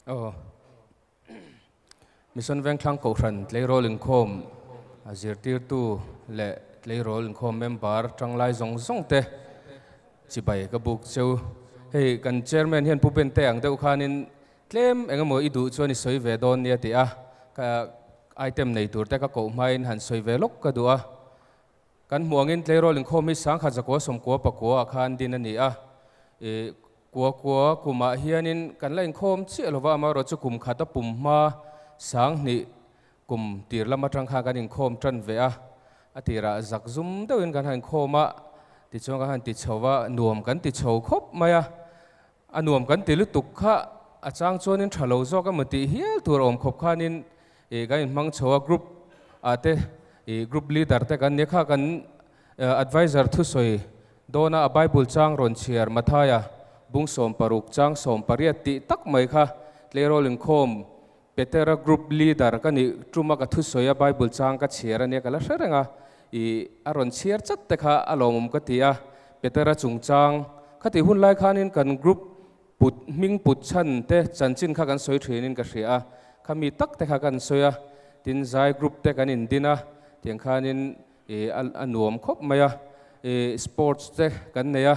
Aw. Mission Vengthlang Kohhran Tleirawl Inkhawm zirtirtu leh Tleirawl Inkhawm member tanglai zawng zawng te chibai ka buk cheu. Hei kan Chairman hian Pu Bente ang deuh khanin tlem engemaw i duh chuan i sawi ve dawn nia ti a, ka item nei tur te ka koh hmain han sawi ve lawk ka duh a. Kan hmuh angin tleirawl inkhawm hi sangkhat zakua sawmkua pakua ah khan din a ni a. I kua kua kumah hianin kan la inkhawm chiah lova, amaherawhchu kum khat a pum hma sanghnih kum tir lam atang khan kan inkhawm tan ve a. A tirah zak zum deuhin kan han inkhawm a, tichuan kan han ti chho va, nuam kan ti chho khawp mai a. A nuam kan ti lutuk kha a chang chuanin tha lo zawk emaw tih hial tur a awm khawp khanin Ih kan inhmang chho a group ah te ih group leader te kan nia kha kan adviser thusawi dawna a bible chang rawn chhiar Mathaia bung 60 chang 18 tih tak mai kha tleirawl inkhawm Petera group leader ka nih tuma ka thusawi a bible chang ka chhiar ania ka la hre reng a ih a rawn chhiar chat te kha a lawmawm ka ti a Petera chungchang khatih hun lai khanin kan group Put hming put chhan te chanchin kha kan sawi thin in ka hria a, khami tak te kha kan sawi a, tin zai group te kan in din a, tiang khanin ih a nuam khawp mai a, ih sports te kan nei a,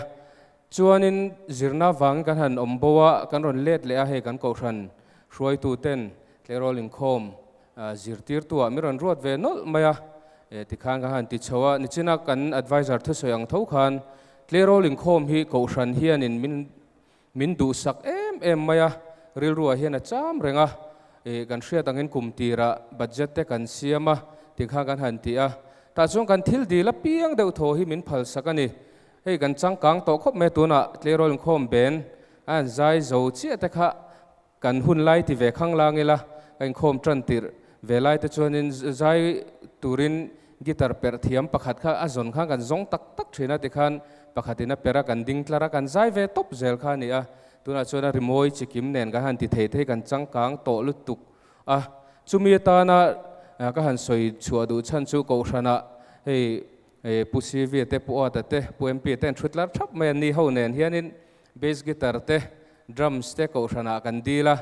chuanin zirna vangin kan han awm bo a, kan rawn let leh a, hei kan kohhran hruaitu ten tleirawl inkhawm zirtirtu ah min rawn ruat ve nawlh mai a, tikhan kan han ti chho a, nichina kan adviser thusawi ang tho khan tleirawl inkhawm hi kohhran hianin min min duhsak em em mai a, rilruah hian a cham reng a, kan hriat angin kum tirah budget te kan siam a, tikhan kan han ti a, tah chuan kan thil dil apiang deuh thaw hi min phalsak a ni, hei kan changkang tawh khawp mai a, tunah tleirawl inkhawm ben a han zai zo chiah te kha Kan hun lai ti ve khang lang ila, ka inkhawm tan tirh ve lai te chuanin zai turin guitar perh thiam pakhat kha a zawn khan kan zawng tak tak thin a, tikhan pakhatin a perh a, kan ding tlar a, kan zai ve tawp zel kha a ni a. Tunah chuan a rimawi chikim nen kan han ti thei thei, kan changkang tawh lutuk a. Chumi atana ka han sawi chhuah duh chhan chu Kohhranah hei Pu CV te, Pu Ata te, Pu MP te an thu tlar thap mai a, ni ho nen hianin Bass guitar te, drums te kohhranah kan dil a,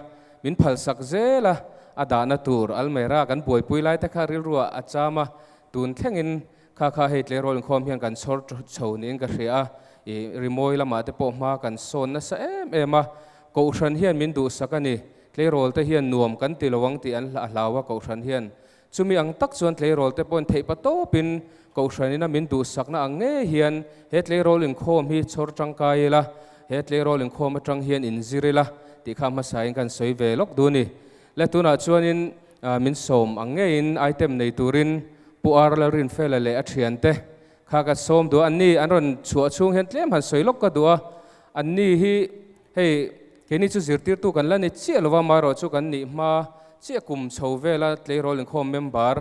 min phalsak zel a, a dahna tur almera kan buaipui lai te kha rilruah a cham a, tun thlengin kha kha hei tleirawl inkhawm hian kan chhawr chho niin ka hria a, ih rimawi lamah te pawh hma kan sawn nasa em em a, kohhran hian min duhsak a ni, tleirawl te hian nuam kan ti lo ang tih an hlau a kohhran hian Chumi ang tak chuan tleirawl te pawhin theih pa tawpin Kohhran ina min duhsakna ang ngei hian he tleirawl inkhawm hi chhawr tangkai ila, he tleirawl inkhawm atang hian inzir ila tih kha hmasain kan sawi ve lawk duh a ni. Le tunah chuanin min sawm ang ngeiin item nei turin Pu Ar Lalrinfela leh a thiante kha ka sawm duh a, anni an rawn chhuah chhung hian tlem han sawi lawk ka duh a, anni hi Hei, keini chu zirtirtu kan la ni chiah lova, amaherawh chu kan nih hma chiah kum chho vela tleirawl inkhawm member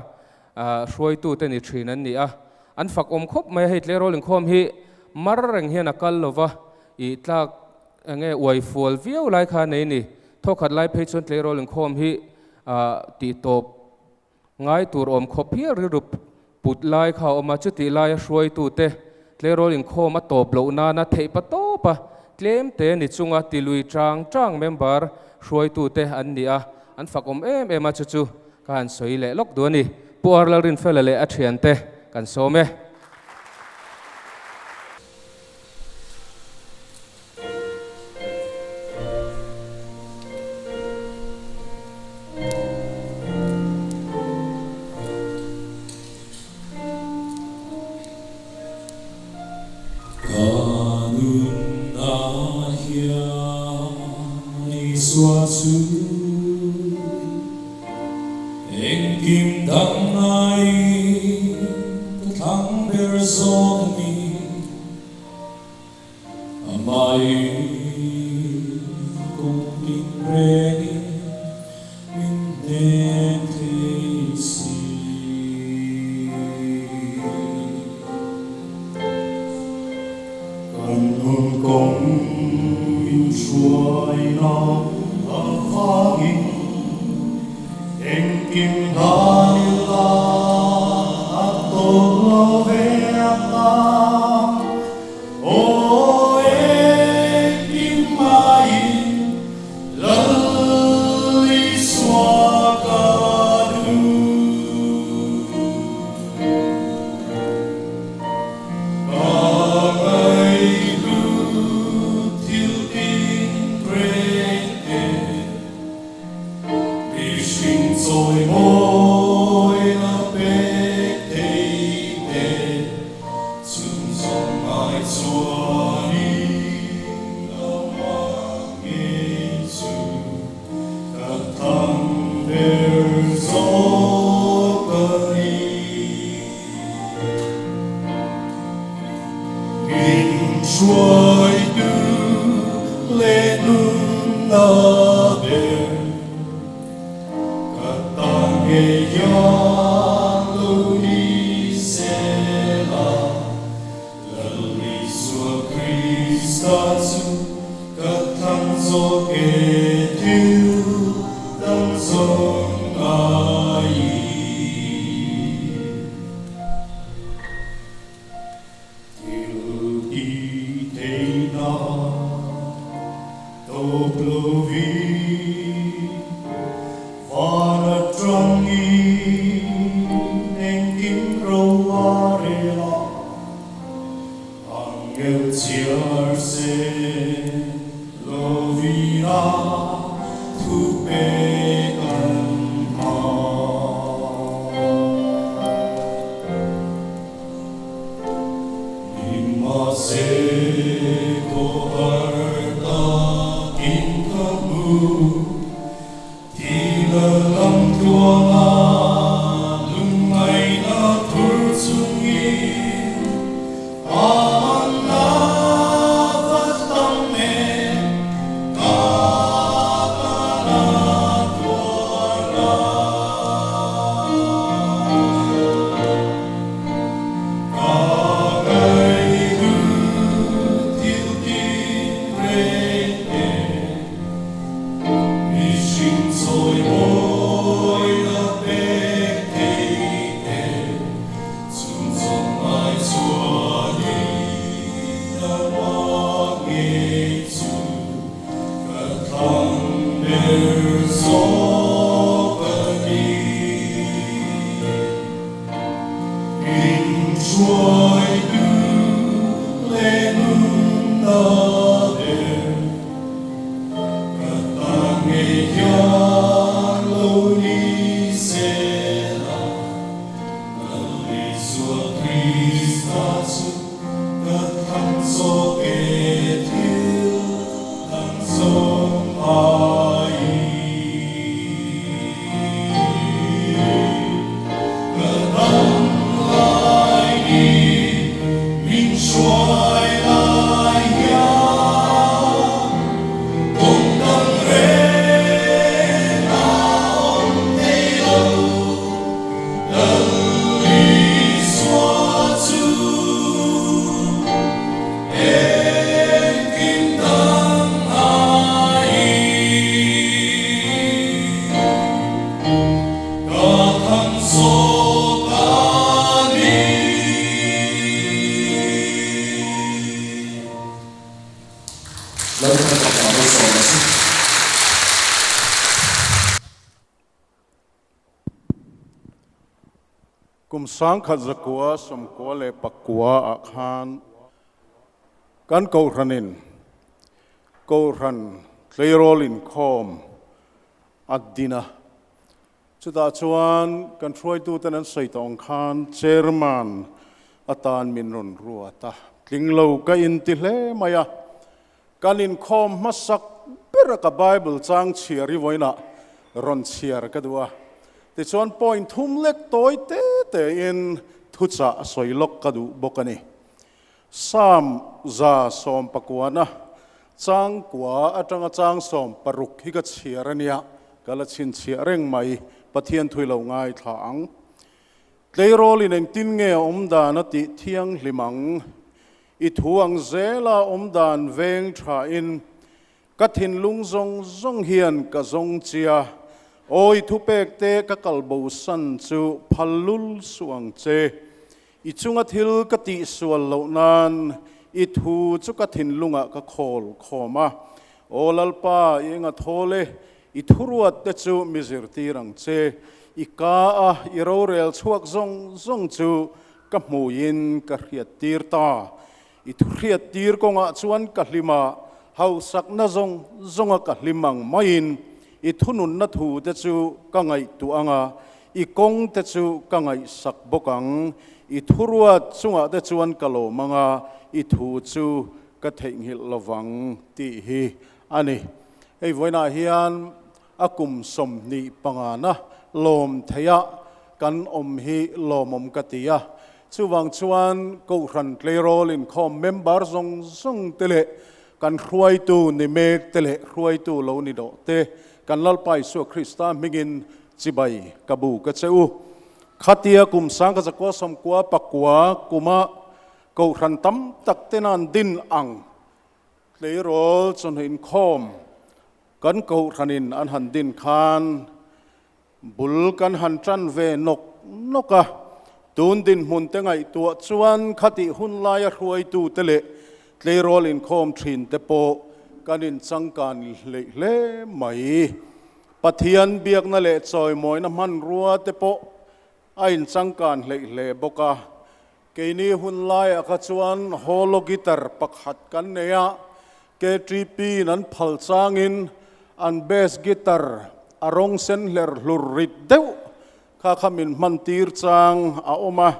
hruaitute ni thin an ni a, an fak awm khawp mai a, hei tleirawl inkhawm hi mar reng hian a kal lova, ih tlak enge uai fual viau lai kha nei ni, thawkhat lai phei chuan tleirawl inkhawm hi tih tawp Ngai tur awm khawp hial rilru put lai kha a awm a, chutih laia hruaitute tleirawl inkhawm a tawp loh nana theih pa tawp a, tlem te ni chunga tilui chang chang member hruaitute an ni a, an fak awm em em a, chu chu ka han sawi leh lawk duh a ni. Pu Ar Lalrinfela leh a thiante kan sawm e. Ka nunah hian Isua chu engkim dang ngaiin ka thlang ber zawk a ni. Amai kum tin rengin min hnem thei si. Kan nun kawng min hruaina avangin engkim hlan ila a tawp lo ve ang. Aw engkim maiin Lalpa. Mihring chawimawi la pek thei te, chung zawng ngai chuanin amah ngei chu ka thang ber zawk a ni. Min hruaitu leh nunna ber ka ta ngei hian lo ni sela, Lal Isua Krista chu ka thlang zawk e thil dang zawng aiin. Thil ti theihna tawp lovin van atangin engkim ro a rel a, angel chhiar se lovin a thu pek an hmang. Nimahse khawhar takin ka hmu, thil a lam tluanga lungngaihna thur chungin a manna va tam em ka kana tuarna. Ka ngaihu thil tin reng e, mihring chawi mawi la pek thei te, chung zawng ngai chuanin amah ngei chu ka thlang ber zawk a ni. In hruaitu leh nunna ber ka ta ngei hian lo ni sela, Lal Isua Krista chu ka thlang zawk e thil dang zawng aiin. Ka dam lai ni min hruai lai hian kawng dang reng a awm thei lo, Lal Isua chu engkim dang aiin. Ka thang zawk a ni. Lalpan a fapa malsawm a si. Kum 1999 ah khan kan Kohhranin Kohhran Tleirawl Inkhawm a din a, chutah chuan kan hruaituten an sawi tawh ang khan Chairman atan min rawn ruat a, tling lo ka inti hle mai a, kan inkhawm hmasak ber a ka Bible chang chhiar i vawiinah rawn chhiar ka duh a, tichuan point thum lek tawi te tein thuchah sawi lawk ka duh bawk a ni. Psalm 119 chang kua atanga chang 16 hi ka chhiar a nia, ka la chhinchhiah reng mai, Pathian thui lo ngaithla ang. Tleirawlin engtin nge a awm dan a tih thianghlim ang? I thu ang zela awm dan veng thain ka thinlung zawng zawng hian ka zawng chia, aw i thupek te ka kal bosan chu phal lul suh ang che. I chunga thil ka tihsual loh nan i thu chu ka thinlungah ka khawl khawm a. Aw Lalpa, i enga thawl e, i thuruat te chu mi zirtir ang che. I ka a i rorel chhuak zawng zawng chu ka hmuiin ka hriattir ta. I thuhriattir kawngah chuan ka hlim a, hausakna zawng zawnga ka hlim ang maiin I thununna thute chu ka ngaihtuah ang a, i kawngte chu ka ngaihsak bawk ang. I thuruat chungah te chuan ka lawm ang a, i thu chu ka theihnghilh lovang tih hi a ni. Hei vawiinah hian a kum 25na lawm theiha kan awm hi lawmawm ka ti a. Chuvang chuan Kohhran Tleirawl Inkhawm member zawng zawng te leh kan hruaitu ni mek te leh hruaitu lo ni dawh te kan Lalpa Isua Krista hmingin chibai ka bu ka che u. Khatia kum 1999 kuma Kohhran tam tak ten an din ang tleirawl chawhnu inkhawm kan Kohhranin an han din khan bul kan han tan ve nawk nawk a. Tun dinhmun te ngaihtuah chuan khatih hun laia hruaitute leh tleirawl inkhawm thin te pawh kan inchangkan hleih hle mai. Pathian biakna leh chawimawina hmanrua te pawh a inchangkan hleih hle bawk a. Keini hun laiah kha chuan holo guitar pakhat kan nei a, KTP in an phal changin an bass guitar a rawng sen hler hlur rit deuh kha kha min hman tir chang a awm a.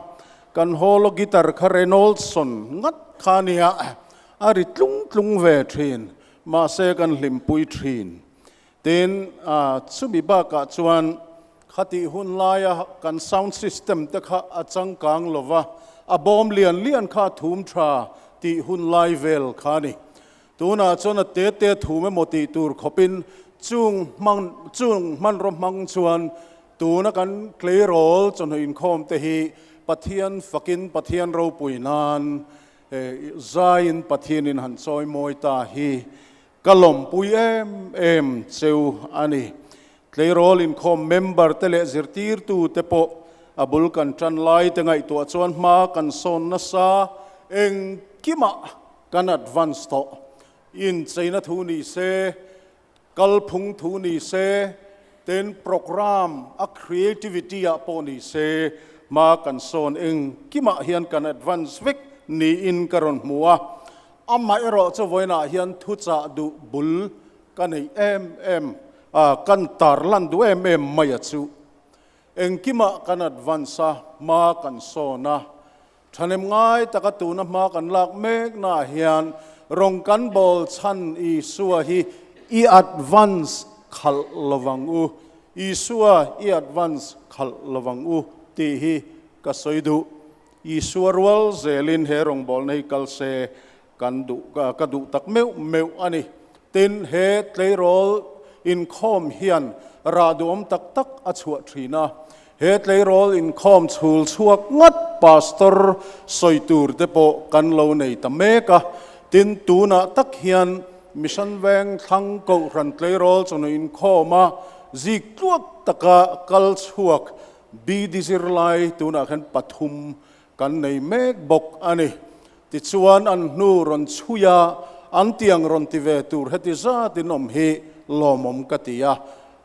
Kan holo guitar kha Reynoldson ngat kha nia, a ri tlung tlung ve thin, mahse kan hlimpui thin. Tin, chumi bakah chuan khatih hun laia kan sound system te kha a changkang lo va, a bawm lian lian kha a thum tha tih hun lai vel kha a ni. Tunah chuan a te te thum emaw tih tur khawpin chung hman chung hmanraw hmang chuan tuna kan tleirawl chawhnu inkhawm te hi Pathian fakin Pathian ropui nan zaiin Pathianin han chawi mawi ta hi Ka lawmpui em em cheu a ni. Tleirawl inkhawm member te leh zirtirtu te pawh a bul kan tan lai te ngaihtuah chuan hma kan sawn nasa engkimah kan advance tawh. Incheina thu ni se, kalphung thu ni se, tin program a creativity ah pawh ni se hma kan sawn engkimah hian kan advance vek niin ka rawn hmu a. Amaherawh chu vawiinah hian thuchah duh bul ka neih em em a, kan tarlan duh em em mai a chu. Engkimah kan advance a, hma kan sawn a, thahnem ngai taka tuna hma kan lak meknaah hian rawng kan bawl chhan Isua hi i advance khalh lovang u, Isua i advance khalh lovang u tih hi ka sawi duh. Isua rual zelin he rawngbawlna hi kal se kan duh ka duh tak meuh meuh a ni. Tin, he tleirawl inkhawm hian rah duhawm tak tak a chhuah thin a. He tleirawl inkhawm chhul chhuak ngat pastor sawi tur te pawh kan lo nei ta mek a. Tin, tunah tak hian Mission Veng thlang Kohhran tleirawl chawhnu inkhawma zik tluak taka kal chhuak BD zirlai tunah khan pathum kan nei mek bawk a ni. Tichuan an hnu rawn chhui a, an tiang rawn ti ve tur heti zatin awm hi lawmawm ka ti a.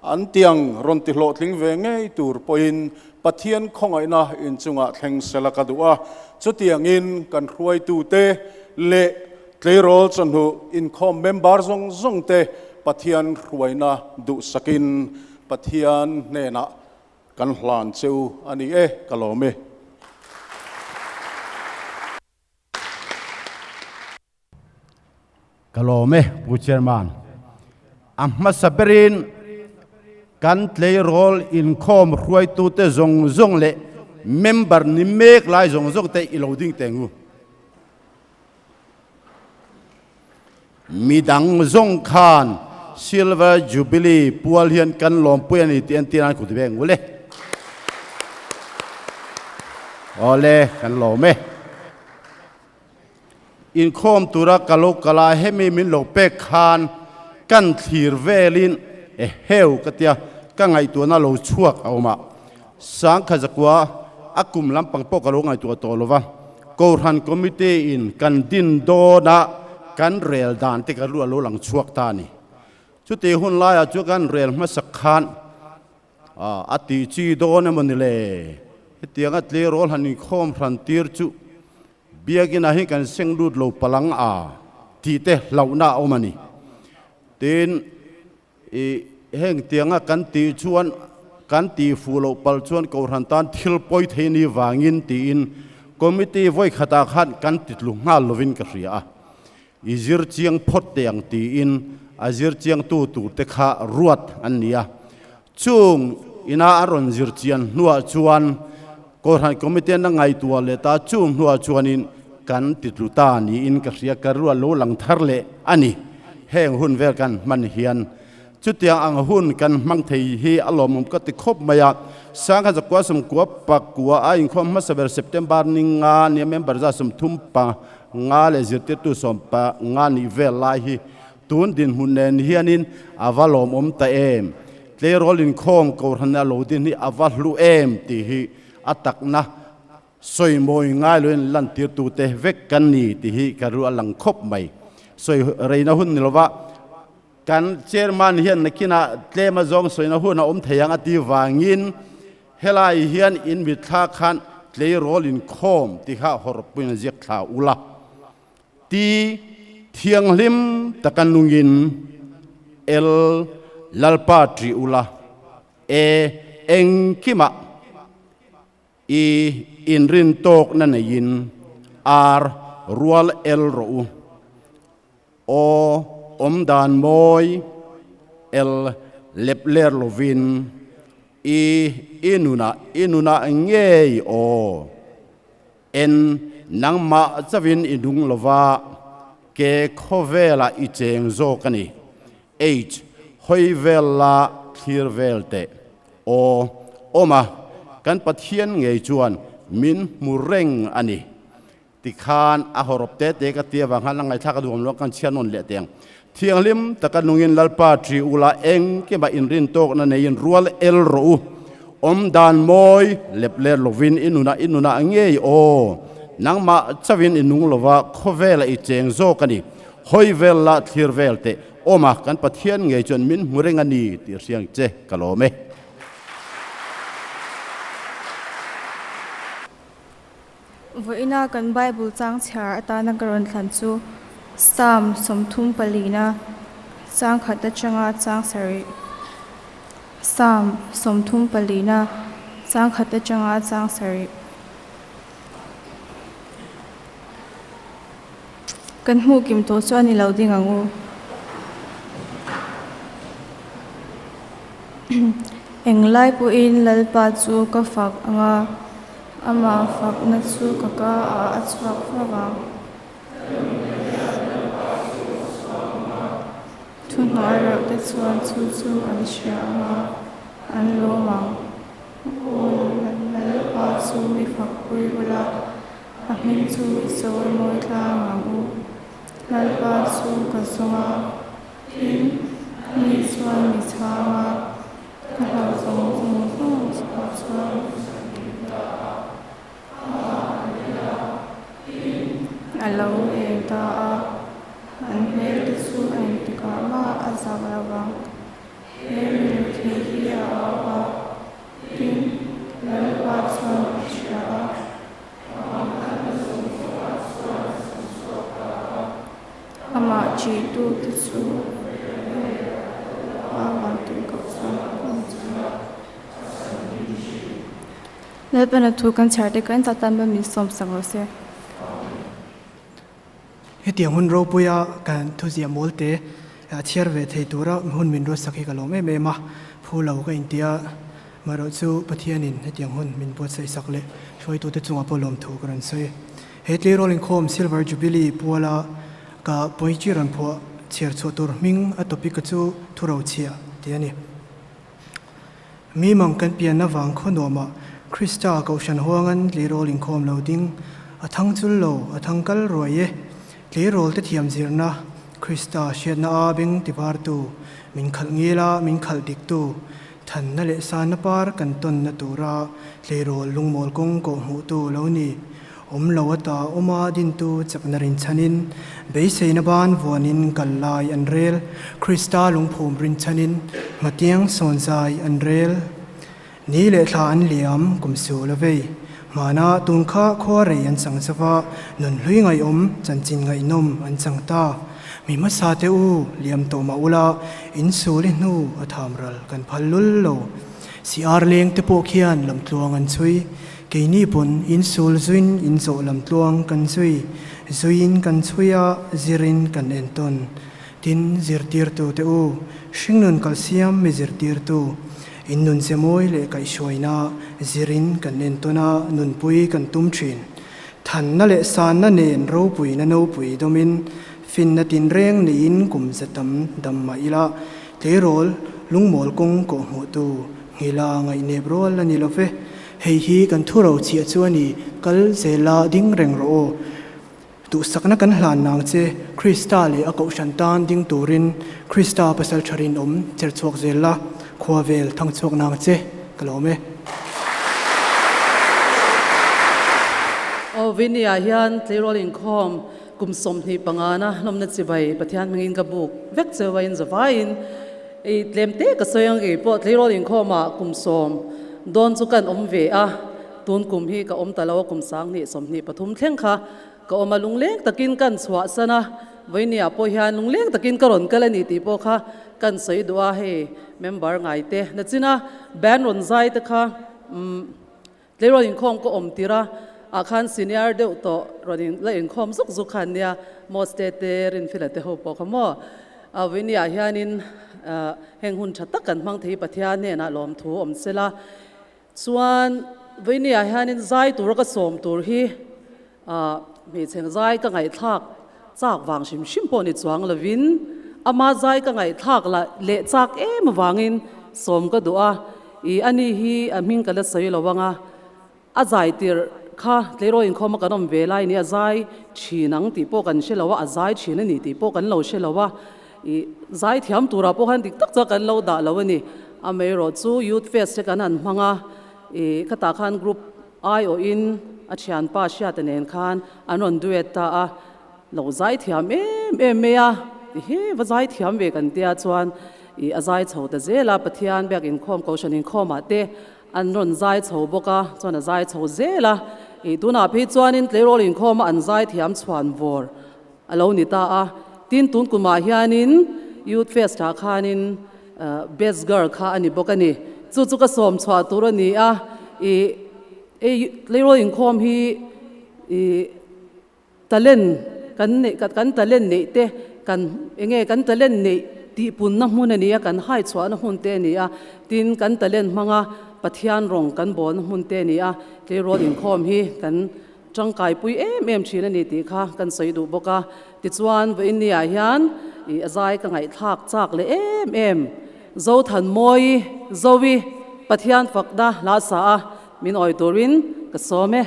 An tiang rawn ti hlawhtling ve ngei tur pawhin Pathian khawngaihna inchungah thleng sela ka duh a. Chutiangin kan hruaitute leh tleirawl chawhnu inkhawm member zawng zawngte Pathian hruaina duhsakin Pathian hnenah Kan hlan che u a ni e, ka lawm e. Ka lawm e, Pu Chairman. A hmasa berin kan tleirawl inkhawm hruaitute zawng zawng leh member ni mek lai zawng zawng te i lo ding teng u. Midang zawng khan Silver Jubilee pual hian kan lawmpui a ni tih an tir an kut ve ngul e. Awle, kan lawm e. Inkhawm tura ka lo kal a, hemi min lo pek khan kan thlir velin e heu ka tia, ka ngaihtuahna lo chhuak a awm a. Sangkhazakua a kum lampang pawh ka lo ngaihtuah tawh lo va. Kohhran Committee in kan din dawn a, kan rel dan te ka lu a lo lang chhuak ta a ni. Chuti hun laiah chuan kan rel hmasak khan a tih chi dawn emaw ni le? Hetianga tleirawl han inkhawm hran tir chu biakina hi kan seng lut lo palang a tih te hlauhna a awm a ni. Tin, i. Heng tianga kan tih chuan kan tih fuh loh palh chuan Kohhran tan thil pawi thei ni vangin tiin Committee vawi khatah khan kan ti tlu nghal lovin ka hria a. I zir chiang phawt teh ang tiin a zir chiangtu turte kha ruat an ni a. Chung ina a rawn zir chian hnuah chuan Kohhran Committee an la ngaihtuah leh ta, chung hnuah chuanin kan ti tlu ta niin ka hria, ka ruat lo lang thar leh a ni. Heng hun vel kan hman hian chutiang ang hun kan hmang thei hi a lawmawm ka ti khawp mai a. Sangha zakua sawmkua pakua a inkhawm hmasa ber September ni nga nia member za 35 leh zirtirtu 15 nih vel lai hi Tun dinhmun nen hianin a va lawmawm ta em? Tleirawl inkhawm Kohhran a lo din hi a va hlu em tih hi a takna sawi mawi ngai loin lantirtute vek kan ni tih hi ka ru a lang khawp mai. Sawi reina hun ni lova kan chairman hian nakinah tlem a zawng sawina hun a awm thei ang a ti vangin helai hian in mitthla khan tleirawl inkhawm tih kha hawrpuiin a ziak thla ula. Ti thianghlim taka nungin El Lalpa ṭih ula, E engkimah i inrin tawkna neiin ar rual el rawh u. Aw awmdan mawi el lep ler lovin i i nunah i nunah ngei aw. En, nangmah chauhin i nung lova, ke khawvelah i cheng zawk a ni. H, Hawi vel la, thlir vel teh. Aw, awm a, kan Pathian ngei chuan min hmu reng a ni. Tikhan a hawrawp te te ka ti avang khan a ngaihthlak a duhawm lo, kan chhiar nawn leh teng. Thianghlim taka nungin Lalpa ṭi ula engkimah inrin tawkna neiin rual el rawh u. Awm dan mawi lep ler lovin i nunah i nunah ngei aw. Nangmah chauhin i nung lova khawvela i cheng zawk a ni. Hawi vel la thlir vel teh awm a, kan Pathian ngei chuan min hmu reng a ni tih hriang che ka lawm e. Vawiina kan Bible chang chhiar atana ka rawn thlan chu Psalm 34-na chang khat atanga chang sarih. Psalm 34-na chang khat atanga chang sarih. Kan hmuh kim tawh chuan i lo ding ang u. Englai pawhin Lalpa chu ka fak ang a, amah fakna chu ka ka ah a chhuak fo vang. Thuhnuai reuh te chuan chu chu an hria ang a, an lawm ang. Aw Lalpa chu i fakpui ula. A hming chu i sawi mawi tlang ang u. Lalpa chu ka zawng a, tin, mi chuan mi chhang a, ka hlauh zawng zawng zawng chhuah chuan a lo eng ta a, an hmel te chu a engtikah mah a zak lo vang. He milthei hi a au a, tin, Lalpa chuan a hria a. Amah ṭihtute chu Lalpa vantirhkoh chuan a awm chuan. Lalpana thu kan chhiar te kan chatan ba min sawmsak rawh se. Hetiang hun ropuia kan thuziah mawl te chhiar ve thei tura hun min ruatsak hi ka lawm em em a, phu lo ka inti a, marawh chu Pathianin hetiang hun min buatsaih sak leh hruaitute chungah pawh lawmthu ka rawn sawi. He tleirawl inkhawm Silver Jubilee puala ka poetry rawn phuah chhiar chhuah tur hming a topic a chu Thurochhiah tih a ni. Mi mang kan pianna vang khaw nuamah Krista Kohhran huangan tleirawl inkhawm lo ding a thang chul lo, a thang kal ruai e. Tleirawl te thiam zirna, Krista hriatna a beng tivartu, min khalh ngil a, min khalh diktu, thanna leh sanna par kan tawnna tura tleirawl lungmawl kawng kawh hmuhtu lo ni. Awm lo ata awma dintu chakna rinchhanin, beiseina ban vuanin kal lai an rel, Krista lungphum rinchhanin hmatiang sawn zai an rel. Ni leh thla an liam kum su la vei. Hmana tun kha khua rei an chang zova, nun hlui ngaihawm, chanchin ngaihnawm an chang ta. Mi hmasa te u, liam tawh mah ula, in sul i hnu a tham ral kan phal lul lo. CR leng te pawh khian lamtluang an chhui. Keini pawn in sul zuin in zawh lamtluang kan zui. Zuiin kan chhui a, zirin kan entawn. Tin, zirtirtu te u, hringnun kalsiam mi zirtirtu, in nun ze mawi leh kaihhruaina zirin kan entawn a, nunpui kan tum thin. Thanna leh sanna nen ropuina nopui dawmin finna tinreng neiin kum za tam dam mah ila, tleirawl lungmawl kawng kawh hmuhtu nghila ngaihnep rual a ni lo ve. Hei hi kan thu ro chiah chu a ni, kal zela ding reng rawh aw. Duhsakna kan hlan nang che, Krista leh a kohhran tan ding turin Krista pasal tha rinawm cher chhuak zel la, khua vel thang chhuak nang che, ka lawm e. Aw Vinny-ah hian tleirawl inkhawm kum 25 na hlawmna chibai Pathian hmingin ka buk vek cheu a inzavaiin i tlem te ka sawi ang kei pawh tleirawl inkhawmah kum sawm dawn chu kan awm ve a, tun kum hi ka awm ta lo a kum 2023 thleng kha ka awm a lungleng takin kan chhuahsan a, Vawinia pawh hian lungleng takin ka rawn kal a ni tih pawh kha kan sawi duh a, hei member ngai te nachina band rawn zai te kha umm tleirawl inkhawm ka awm tir a, ah khan senior deuh tawh rawn in la inkhawm zuk zuk kha an nia Moste te Rinfila te ho pawh kha maw a Vawinia hianin ah heng hun tha tak kan hmang thei Pathian hnenah lawmthu awm sela chuan Vawinia hianin zai tura ka sawm tur hi Ah, hmeichhe zai ka ngaihthlak chak vang hrim hrim pawh ni chuang lovin ama zai ka ngaihthlak lah leh chak em avangin sawm ka duh a, ih ani hi a hming ka la sawi lo ang a, a zai tirh kha tleirawl inkhawm a kan awm ve lai ni a zai thin ang tih pawh kan hre lo a, a zai thin a ni tih pawh kan lo hre lo a, ih zai thiam turah pawh khan dik tak chuan kan lo dah lo a ni. Amaherawhchu Youth Fest te kan han hmang a, ih khatah khan group Aiawhin a thianpa Hriata nen khan an rawn duet ta a, lo zai thiam em em mai a, ti hi va zai thiam ve kan tia chuan ih a zai chho ta zel a, Pathian biak inkhawm Kohhran inkhawmah te an rawn zai chho bawk a, chuan a zai chho zel a, ih tunah phei chuanin tleirawl inkhawma an zai thiam chhuan vawr a lo ni ta a, tin tun kumah hianin Youth Fest ah khanin Best Girl kha a ni bawk a ni. Chu chu ka sawm chhuah tur a ni a, ih ei tleirawl inkhawm hi ih talent kan neih kan talent neih te kan eng nge kan talent neih tihpunna hmun a ni a, kan hai chhuahna hmun te a ni a, tin kan talent hmanga Pathian rawng kan bawlna hmun te a ni a, tleirawl inkhawm hi kan Tangkaipui em em thin a ni tih kha kan sawi duh bawk a. Tichuan, vawiinniah hian ih a zai ka ngaihthlak chak leh em em. Zothanmawi, Zoe, Pathian fakna hla sa a min awi turin ka sawm e.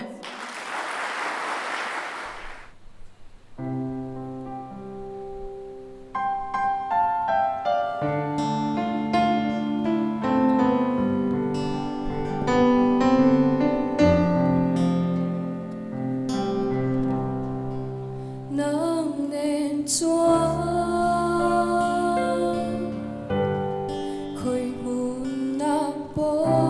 Nang nen chuan khawi hmunah pawh.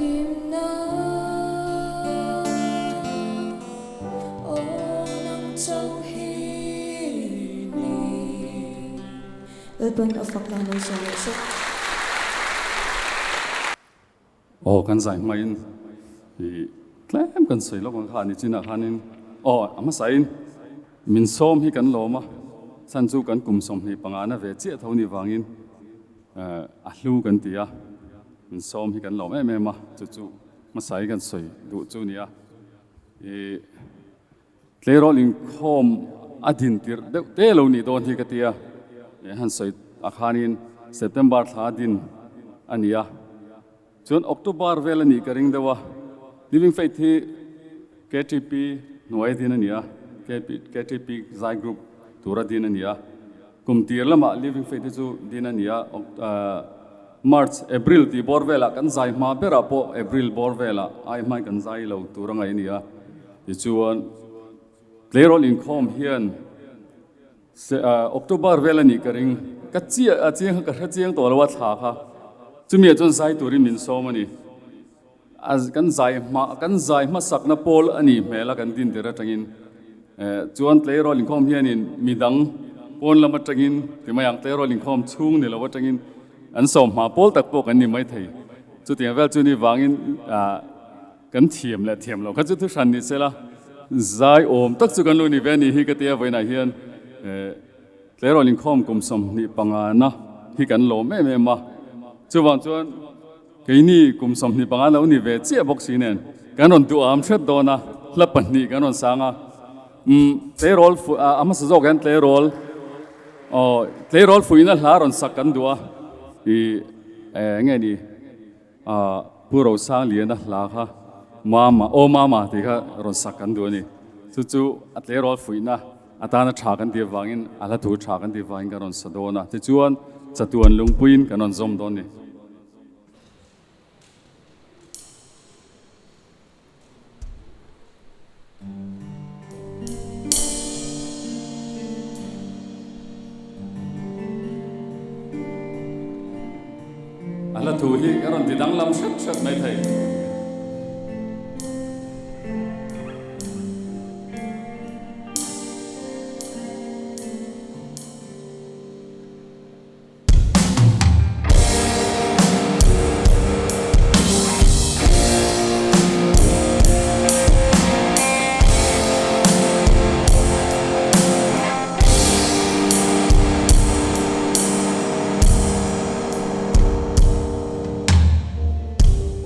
Famkimna Aw nang chauh hi ni. Lalpan a fak nan lo sawi leh sek. Aw kan zai hmain i tlem kan sawi lawk ang kha ni chinah khanin aw a hmasain min sawm hi kan lawm a chhan chu kan kum 25 na ve chiah tho ni vangin a hlu kan ti a min sawm hi kan lawm em em a chu chu hmasai kan sawi duh chu nia i Tleirawl inkhawm a din tirh deuh te lo nih dawn hi ka ti a, eh han sawi ah khanin September thla a din a ni a, chuan October vel a nih ka ring deuh a, Living Faith hi KTP hnuai a din a ni a, KTP zai group tura din a ni a, kum tir lamah Living Faith hi chu din a ni a, March, April tih bawr velah kan zai hma berah pawh April bawr velah ai hmain kan zai lo tur a ngaih a ni a. Tichuan, tleirawl inkhawm hian October vel a nih ka ring, ka chiah a chiang kha ka hre chiang tawh lo a thla kha. Chumi ah chuan zai turin min sawm a ni. A kan zai hma kan zai hmasakna pawl a nih hmel a kan din tir atangin. Chuan tleirawl inkhawm hianin midang pawn lam atangin ti mai ang tleirawl inkhawm chhung ni lo atangin an sawm hma pawl tak pawh kan ni maithei. Chutiang vel chu ni vangin Kan thiam leh thiam loh kha chu thu hran ni sela, zai awm tak chu kan lo ni ve a nih hi ka tia vawiinah hian tleirawl inkhawm kum 25 na hi kan lawm em em a, chuvang chuan keini kum 25 lo ni ve chiah bawk si nen kan rawn duham hret dawn a, hla pahnih kan rawn sang a, umm tleirawl fu a hmasa zawk hian tleirawl aw tleirawl fuihna hla rawn sak kan duh a, ih eng nge ni. Ahh Pu Rosangliana hla kha Mama, Aw Mama tih kha rawn sak kan duh a ni. Chu chu a tleirawl fuihna atana tha kan tih avangin a hla thu tha kan tih avangin kan rawn sa dawn a. Tichuan chatuan lungpuiin kan rawn zawm dawn a ni. A hla thu hi ka rawn ti danglam hret hret mai thei.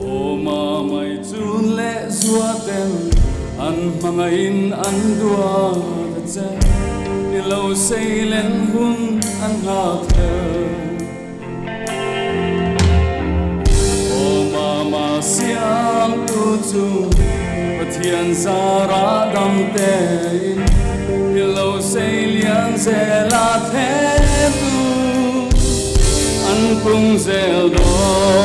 Aw mamai chun leh zua ten an hmangaihin an duat a che. I lo sei len hun an nghak hlel. Aw mama siamtu chu Pathian zara dam tein i lo sei lian zel a thlemtu an pung zel dawn.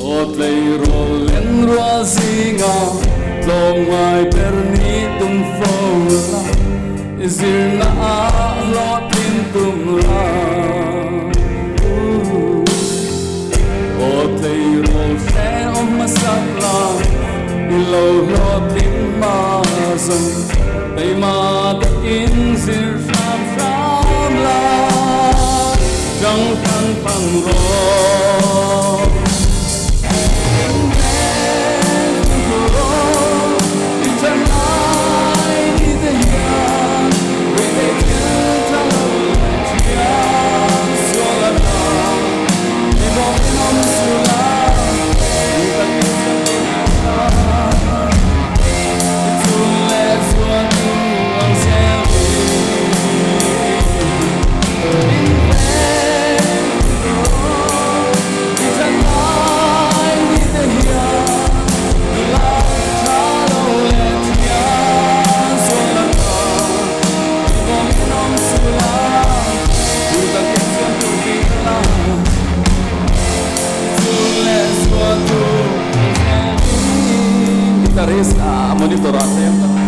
Aw tleirawl len rual zinga tlawmngai ber ni tum fo la, i zirna ah hlawhtlin tum la. Aw tleirawl hrehawm hmasak la, i lo hlawhtlin hma zawng, keima takin zir hram hram la. Chang phang phang rawh. hi monitor ah tlem tak.